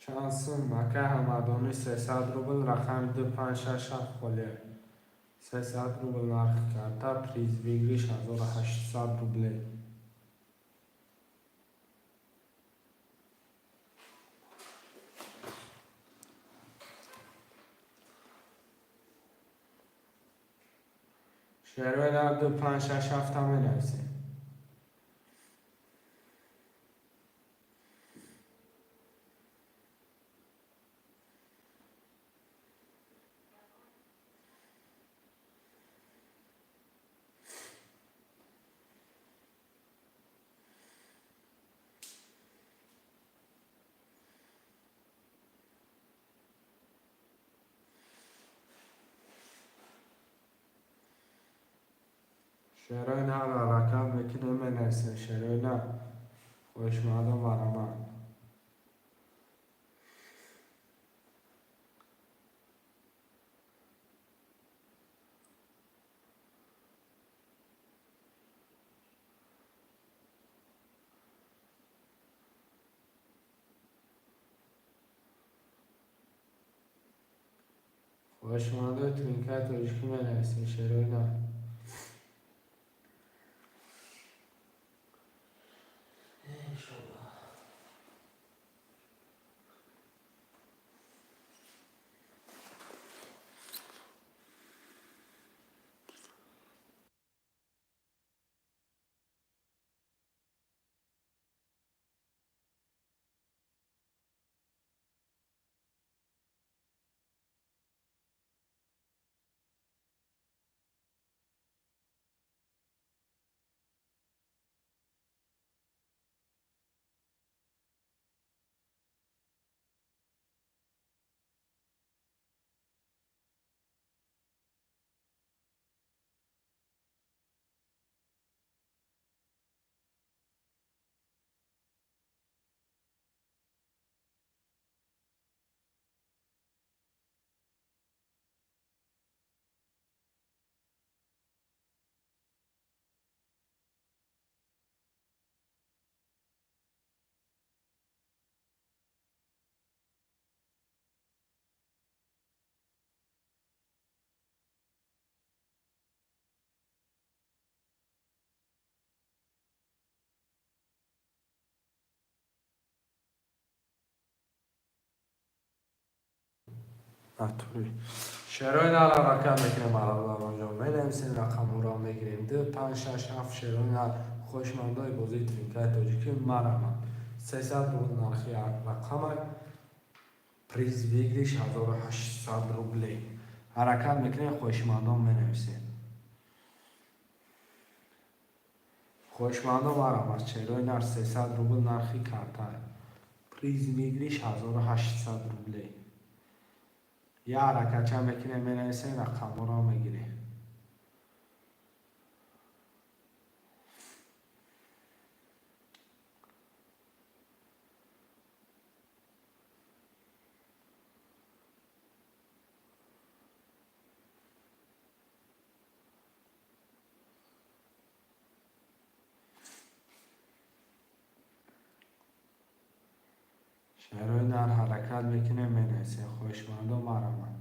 Чанд сум, ака Ҳамадонӣ? 300 рубл, рақами ду, панҷ, шаш, ҳафт холия. 300 рубл нархи карта, приз выигрыш 1800 рубле. Шерои нар, ду, панҷ, шаш, ҳафта менависем. Шерои нар ҳаракат мекунем, менависем. Шерои нар, хоҳишмандон, марҳамат. Хоҳишмандои тринкаи тоҷикӣ, менависем. Шерои нар. Иншаллоҳ. Натури. Шерои нар ҳаракат мекунем, бародаронҷон. Менависем, рақамҳоро мегирем. Ду, панҷ, шаш, ҳафт, шерои нар. Хоҳишмандои бозии тринкаи тоҷикӣ, марҳамат. 300 рубл нархи рақамак. Приз выигрыш 1800 рубле. Ҳаракат мекунем, хоҳишмандон, менависем. Хоҳишмандон, марҳамат, шерои нар, 300 рубл нархи карта. Приз выигрыш 1800 рублей. Я ҳаракатча мекунем, менависем, рақамҳоро мегирем. Шерои нар ҳаракат мекунем, менависем, хоҳишмандо, марҳамат.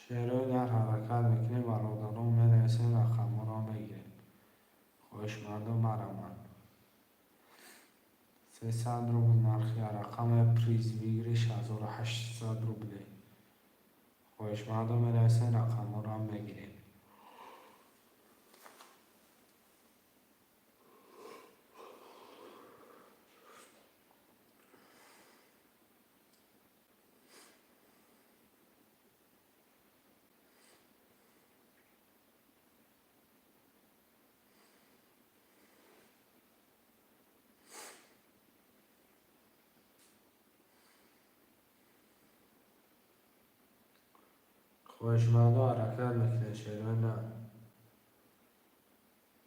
Шерои нар ҳаракат мекунем, бародарон, менависем, рақамҳоро мегирем. Хоҳишмандо, марҳамат. 300 рубл нархи рақаме, приз выигрыш 1800 рублей. Хоҳишмандо, менависем, рақамҳоро мегирем. Хоҳишмандо, ҳаракат мекунед, шерои нар.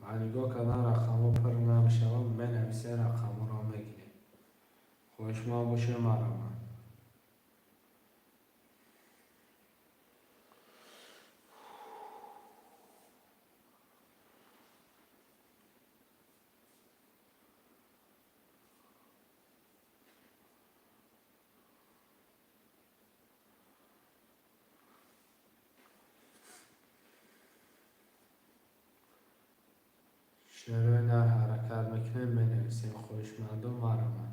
Ба нигоҳ кардан рақамҳо пур намешавад, менависем, рақамҳоро мегирем. Хоҳишманд бошед, марҳамат. Шерои нар ҳаракат мекунем, менависем, хоҳишмандо, марҳамат.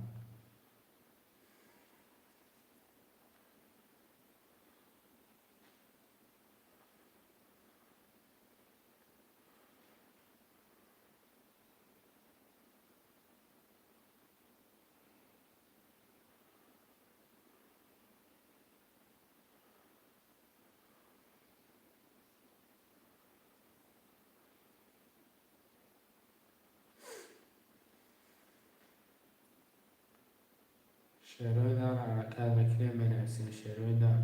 Шерои нар ҳаракат мекунем, менависем, шерои нар.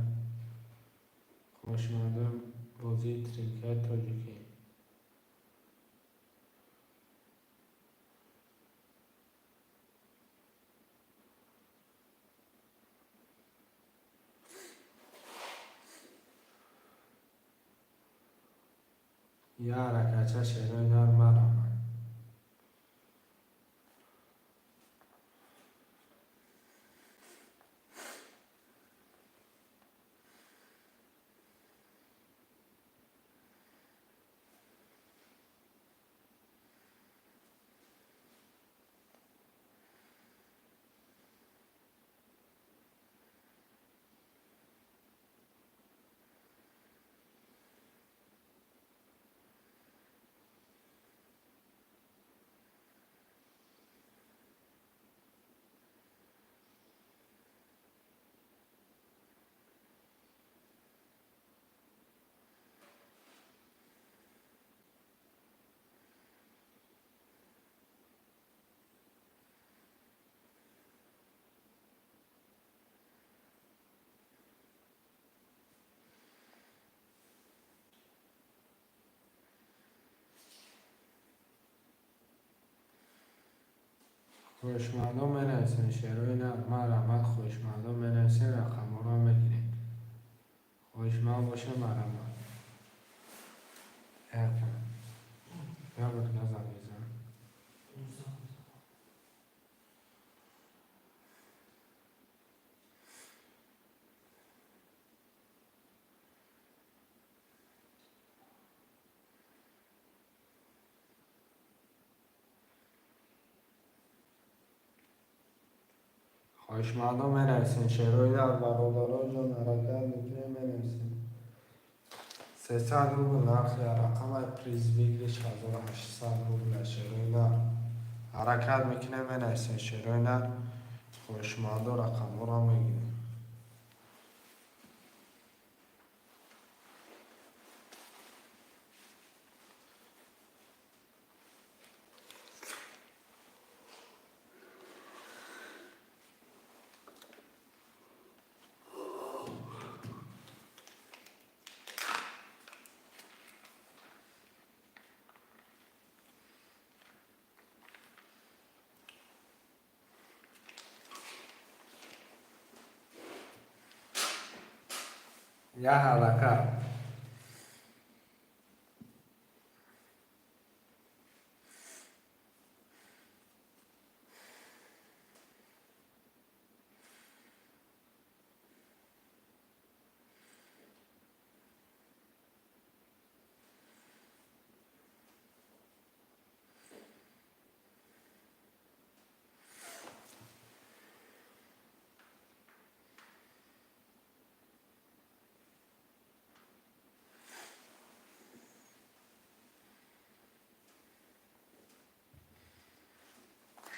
Хоҳишмандон, бозии тринкаи тоҷикӣ. Я ҳаракатча, шерои нар, марҳамат. Хоҳишмандон, менависем, шерои нар, марҳамат. Хоҳишмандон, менависем, рақамҳоро мегирем. Хоҳишманд боша, марҳамат. Якам. Як бор дига занг мезанам. Занг. Хоҳишмандон, менависем, шерои нар, бародарон ҷон, ҳаракат мекунем, менависем. 300 рубл нархи рақамай, приз выигрыш 1800 рубл. Шерои нар ҳаракат мекунем, менависем шерои нар. Хоҳишмандо рақамҳоро мегирем. Як ҳаракат.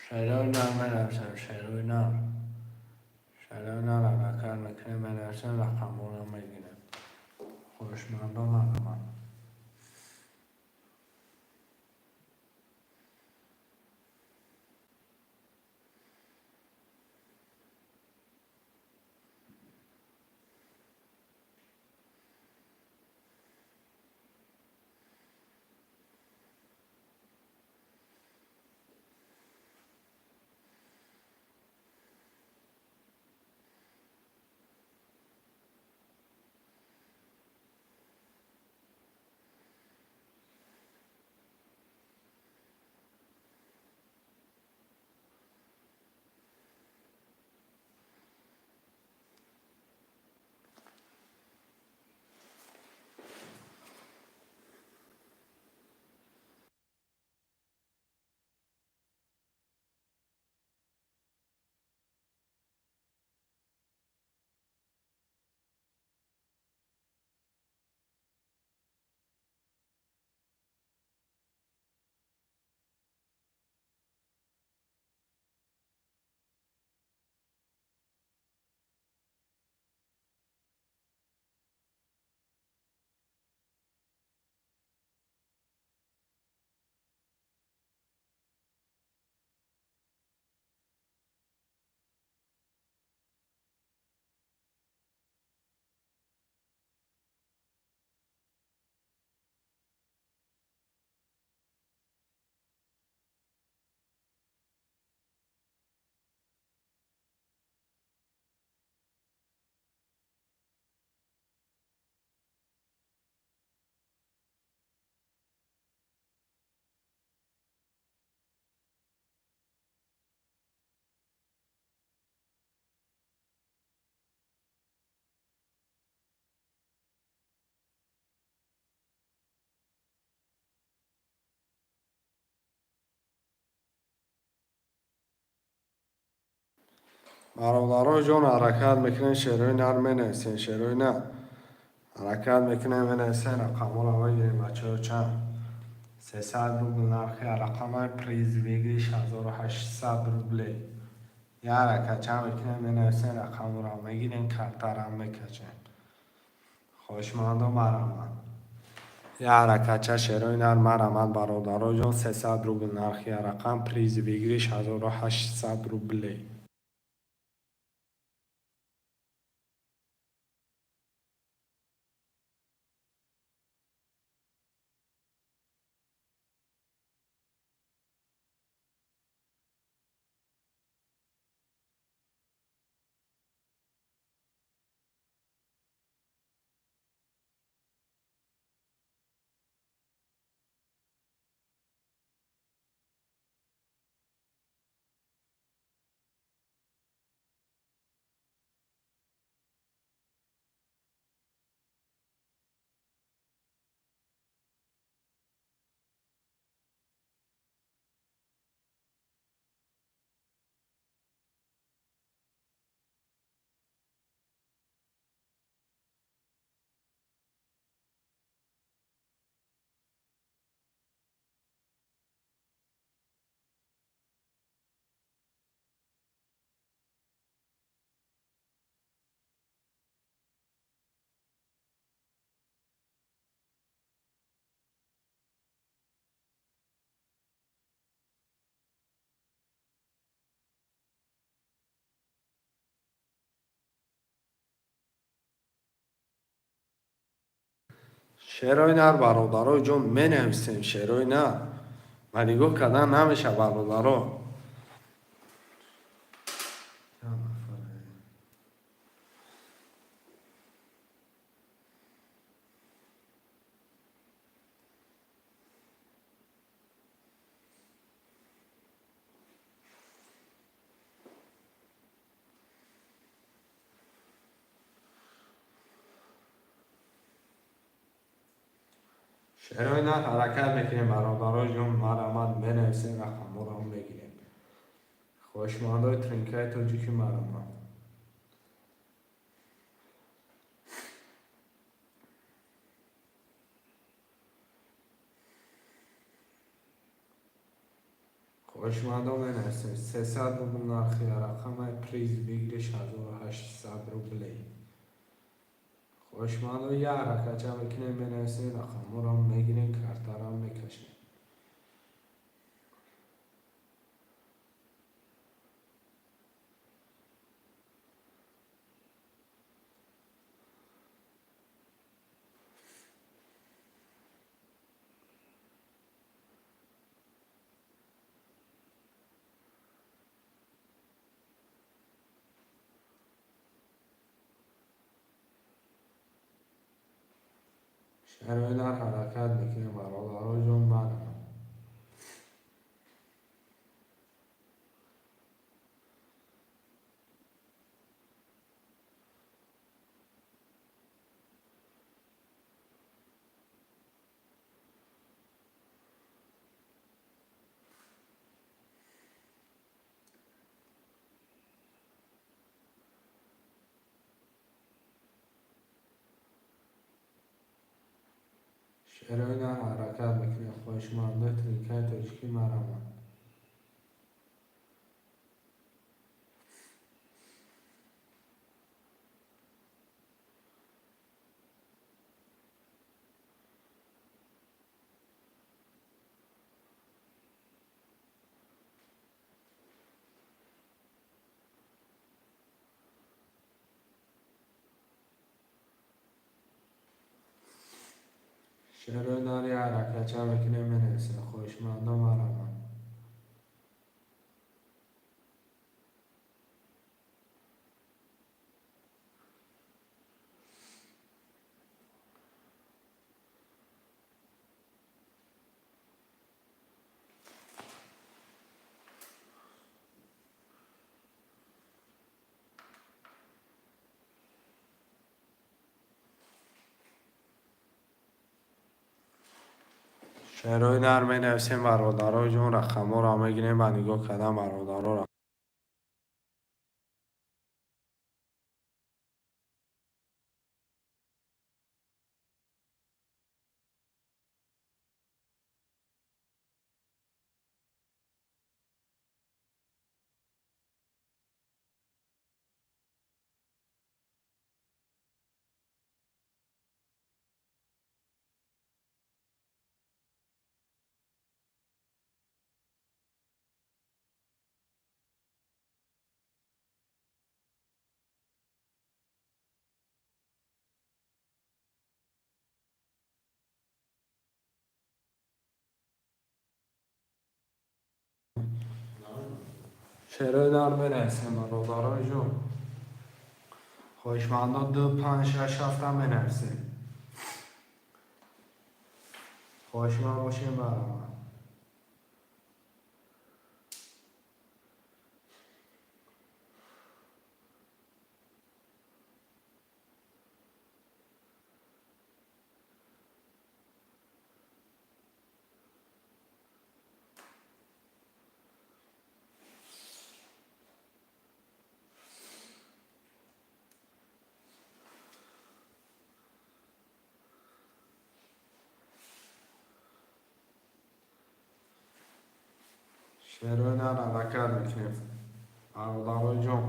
Шерои нар менависем, шерои нар. Шерои нар ҳаракат мекунем, менависем, рақамҳоро мегирем. Хоҳишмандо марҳамат. Бародаро ҷон, ҳаракат мекунем, шерои нар менависем, шерои нар. Ҳаракат мекунем, менависем, рақамҳоро мегирем, бачаҳо. Чанд? 300 рубл нархи рақамай, приз выигрыш 1800 рублей. Як ҳаракат чанд мекунем, менависем, рақамҳоро мегирем, картарам мекачем. Хоҳишмандо марҳамат. Як ҳаракатча шерои нар марҳамат, бародаро ҷон, 300 рубл нархи рақам, приз выигрыш 1800 рублей. Шерои нар, бародарои ҷон, менависем. Шерои нар ва нигоҳ кардан намеша, бародаро. Шерои нар ҳаракат мекунем, бародарои ҷон, марамад менависем, рақамҳоро мегирем. Хоҳишмандои тринкаи тоҷики марамад. Хоҳишмандо менависем. 300 рубл нархи рақамаи, приз выигрыш 1800 рублей. Хоҳишмандо, як ҳаракатча мекунем, менависем, рақамҳоро мегирем, картаро мекашем. Шерои нар ҳаракат мекунем, бародаро ҷон, марамад. Шерои нар ҳаракат мекунем, хоҳишмандои тринкаи тоҷикӣ марамад. Шерои нар як ҳаракатча мекунем, менависем, хоҳишмандо марамад. Шерои нар менависем, бародарои ҷон, рақамҳоро мегирем ба нигоҳ кардан, бародароро. Шерои нар менависем, бародарои ҷон. Хоҳишмандо ду, панҷ, шаш, ҳафта менависем. Хоҳишманд бошем, баромад. Шерои нар ҳаракат мекунем. Бародарои ҷон,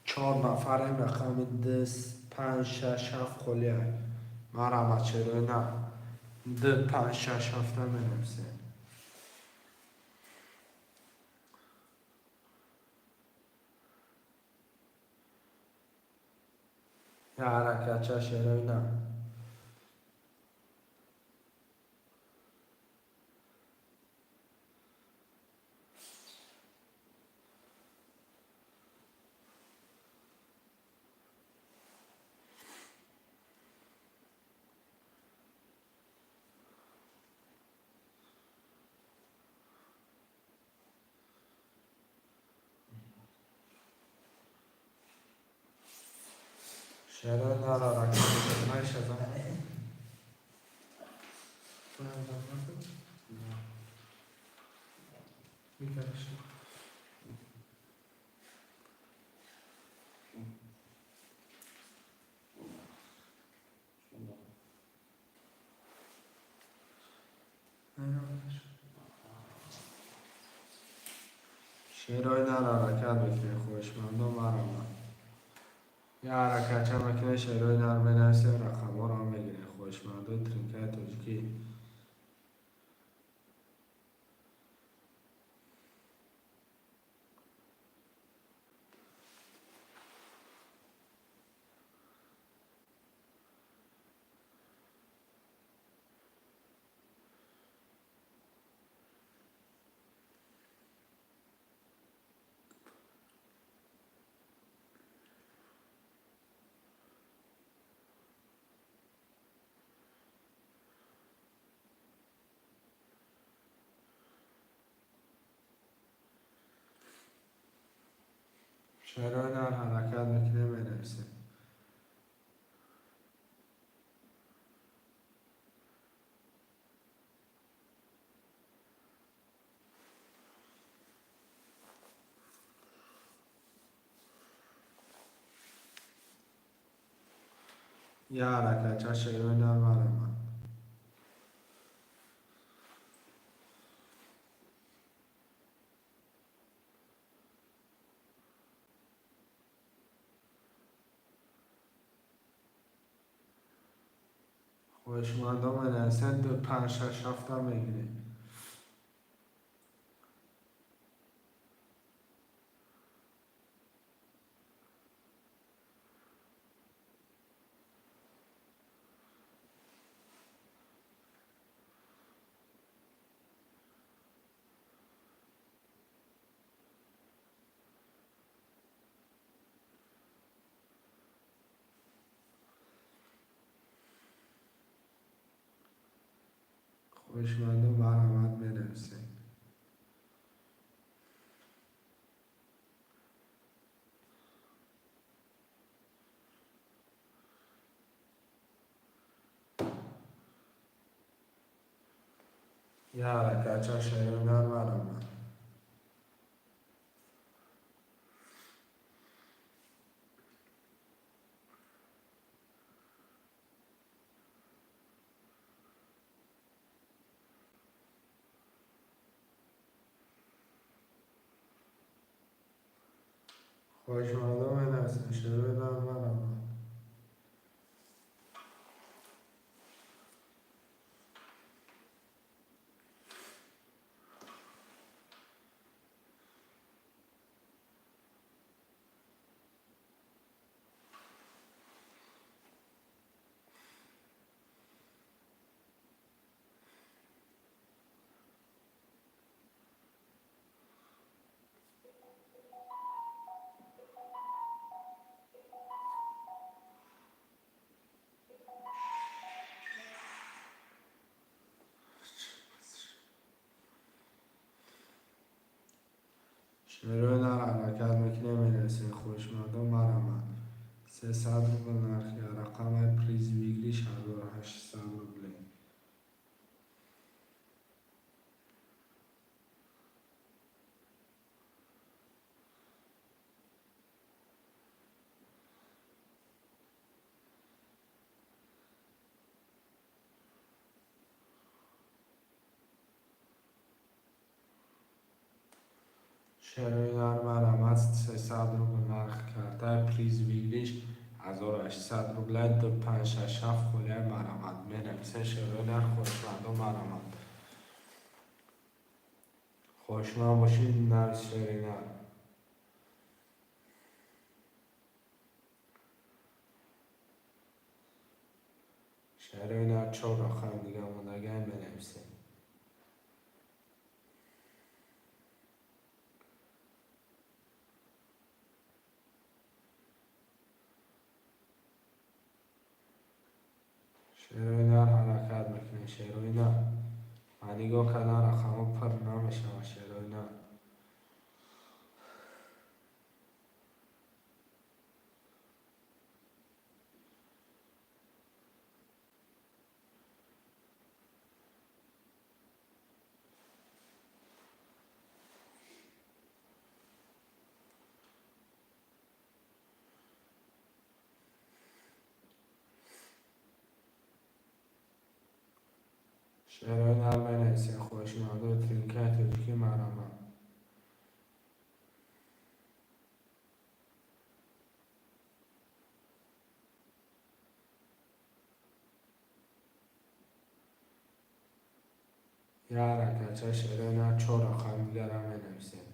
чор нафарем, рақами ду, панҷ, шаш, ҳафт холия. Марамад, шерои нар. Ду, панҷ, шаш, ҳафта менависем. Як ҳаракатча, шерои нар. Шерои нар ҳаракат мекунад. Шерои нар ҳаракат мекунед, хоҳишмандон, марҳамат. Я ҳаракатча мекунед, шерои нар менависед, рақамҳоро мегиред. Хоҳишмандои тринкаи тоҷикӣ. Шерои нар ҳаракат мекунед, менависед. Я ҳаракатча, шерои нар, марҳамат. Хоҳишмандон менависед, ду панҷ шаш ҳафта мегиред. Хоҳишмандон, марҳамат, менависед. Я ҳаракатча, шерои нар, марҳамат. Хоҳишмандон менависед, шерои нар, марҳамат. Шерои нар ҳаракат мекунед, менависед. Хоҳишмандон, марҳамат. 300 рубл нархи рақамаи приз выигрыш 1800 рублей. Шерои нар, марҳамат, 300 рубл нархи картаи приз выигрыш 1800 рублей. Ду панҷ шаш ҳафт холияи, марҳамат, менависед. Шерои нар, хоҳишмандон, марҳамат. Хоҳишманд бошед, навис шери нар. Шерои нар, чор рақам дига мондагиам, менависед. Шерои нар ҳаракат мекунед, шерои нар. Ман нигоҳ кардам, рақамҳо пур намешавад, шерои нар. Шеърҳои нар менависем, хоҳишмандои тринкаи тоҷикӣ, марҳамат. Як ракача шеърҳои нар, чор рақам дигара менависем.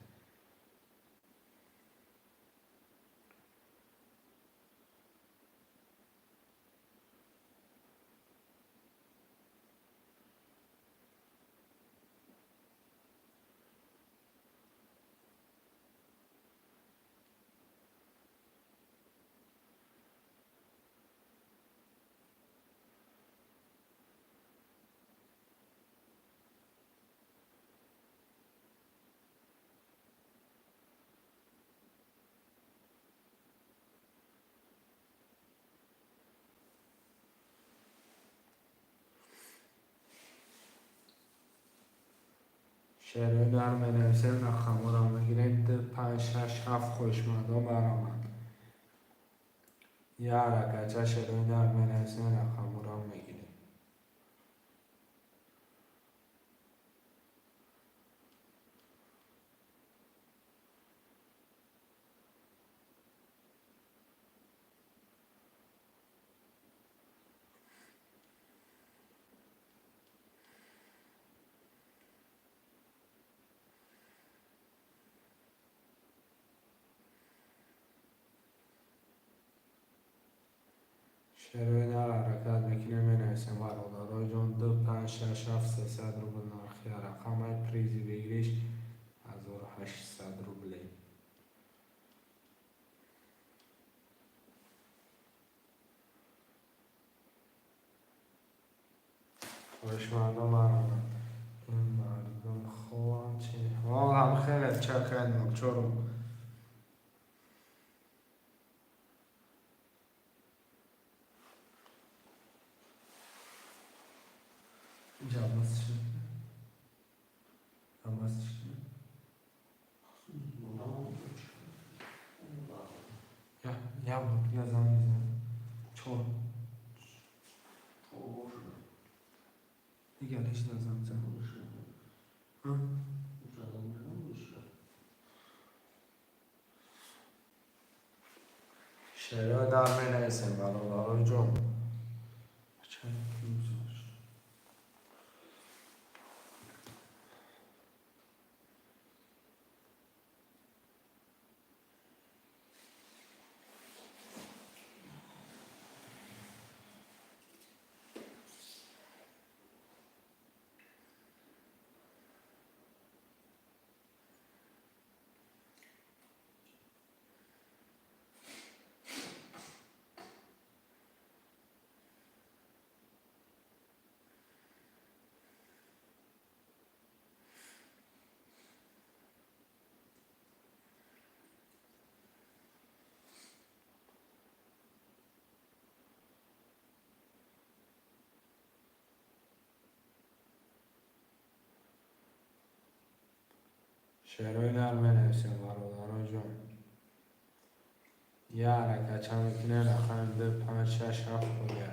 Шеърҳои нар менависем, рақамҳоро мегирем. Ду, панҷ, шаш, ҳафт. Хоҳишмандон, марҳамат. Як ракача шеърҳои нар менависем, рақамҳоро мегирем. Шеърҳои нар ҳаракат мекунем, менависем, бародарои ҷон. Ду, панҷ, шаш, ҳафт, 300 рубл нархи рақамай, призи выигрыш 1800 рублей. Хоҳишмандон, марҳамат. Ин мардум хобанд чи? Ҳам хеле чакай нолчорум. Инҷа Аббас чӣ? Аббас чӣ? Я бор дига занг мезанам. Чор. Дига лишна занг зан. А? Шеърҳои нар менависем, бародарои ҷон. Чанд гузашт? Шеърҳои нар менависем, бародарои ҷон. Як ҳаракатча мекунем, рақами ду, панҷ, шаш, ҳафт холия.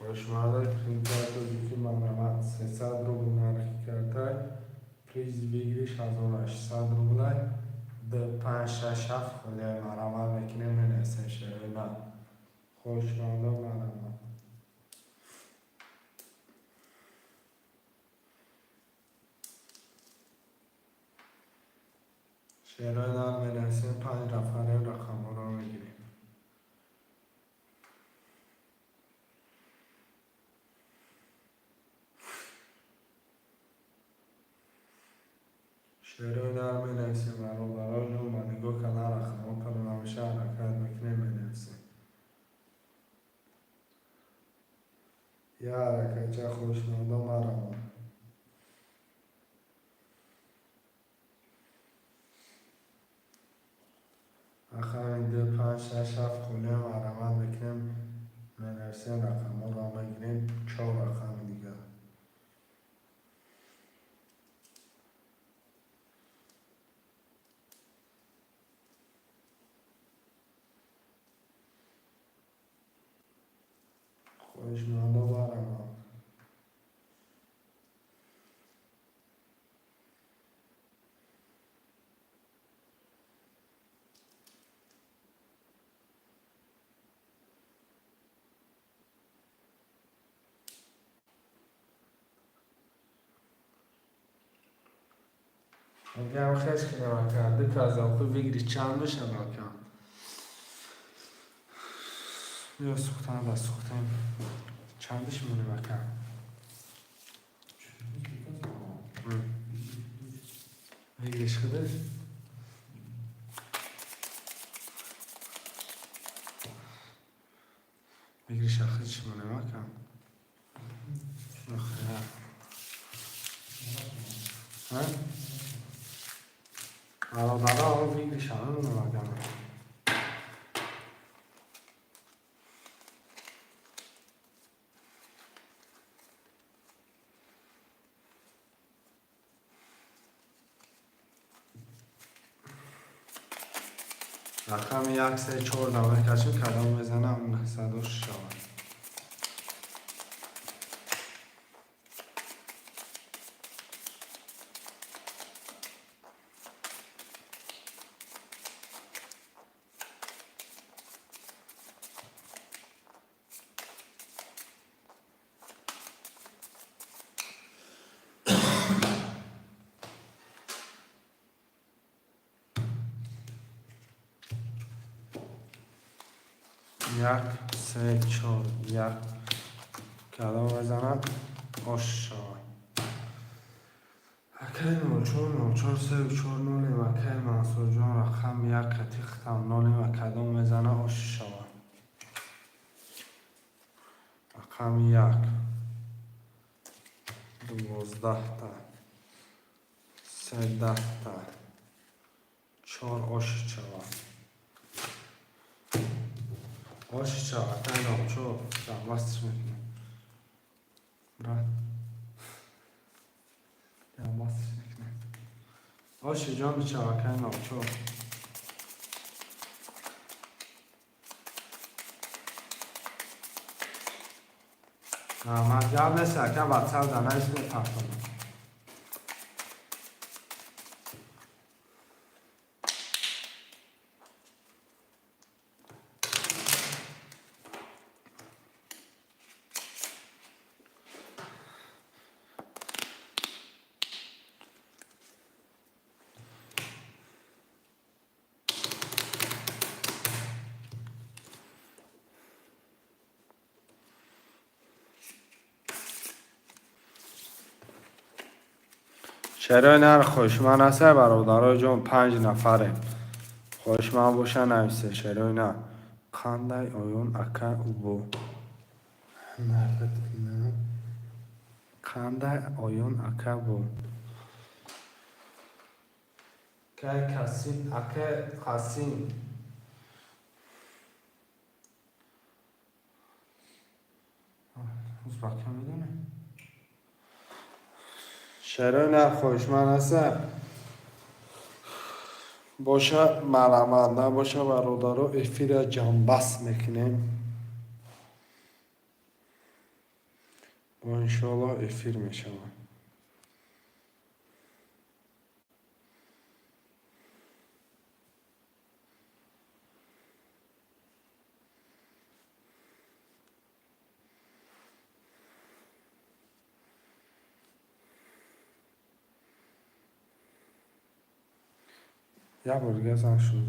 Хоҳишмандои тринкаи тоҷикӣ, марҳамат. 300 рубл нархи картай, приз выигрыш 1800 рублай. Ду, панҷ, шаш, ҳафт холияи, марҳамат мекунем, менависем шеърҳои нар. Хоҳишмандон, марҳамат. Шеърҳои нар менависем, панҷ нафарем, рақамҳоро мегирем. Шерои нар менависем, бародаро ҷон, ба нигоҳ кардан рақамҳо ҳамеша ҳаракат мекунем, менависем. Я ҳаракатча хоҳишмандо маравам. Рақами 2, 5, 6, 7 холиам ҳарамат мекунем, менависем, рақамҳоро мегирем, 4 рақами дигар. Хоҳишмандо маравам. Мегӯям хеш кунем ака, ду каза хуб выигрыш чанд мешавад ака? Биё сухтан да сухтем. Чандиш монем ака? Выигрыш худаш? Выигрыш худаш монем ака? Охира. Ҳа? Бародаро, выигрыш ҳама мемонем. Рақами 1, 3, 4 да мекашем, кадом мезанам 906 шавад. Як, се, чор, як. Кадом мезанад? Ош шавад. Акай 04, 04, 3, 4, 0, акай Мансурҷон рақам як катихтам 0, кадом мезана ош шавад. Рақами як. 12-та. 13-та. 4 ош шавад. Ош шавад. Акай 04, ҷамъбастиш мекунем. Брат. Ҷамъбастиш мекунем. Оши ҷон мешавад акай 04. Ман гап нест ака, ватсап да навис мепартонам. Шерои нар хоҳишманд ҳастае бародарои ҷон, 5 нафарем. Хоҳишманд боша нависе шерои нар. Қандай оён ака убо. Қандай оён ака бо. Кай касин ака қасин. Узбакия медонӣ? Шерои нар хоҳишманд ҳаста? Боша марҳамат, набоша бародаро эфира ҷамъбаст мекунем. Бо иншоаллоҳ эфир мешавад. Як бор дига занг шуд.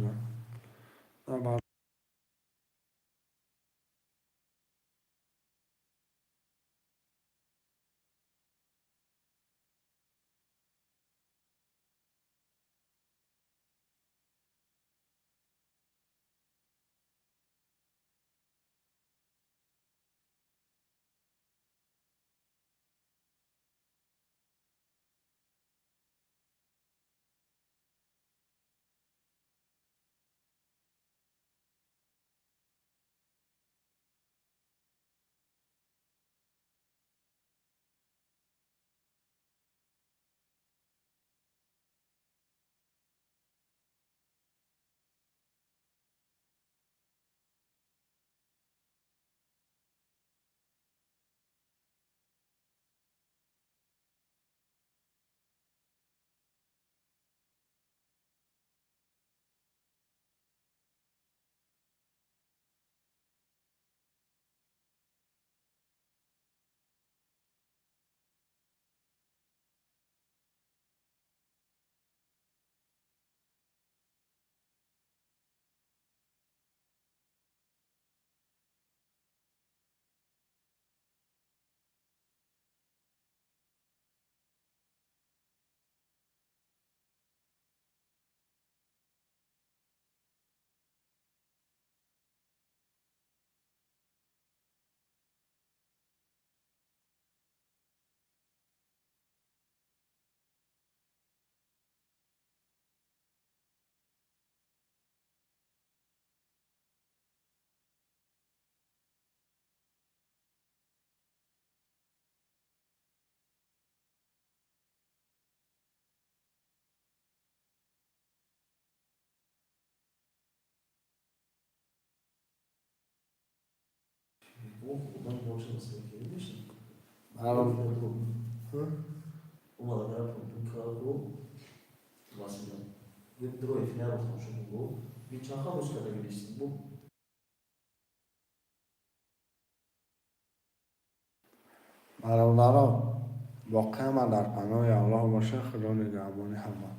Одам боша масала ки меша. Баром. Омада дар пунктун карду масалан. Дро эфир тамошо кун. Би чанд рӯз карда гирифтем. Бу Бародаро, воқеан ман дар паноҳи Аллоҳ бошед, Худо нигаҳбони ҳама.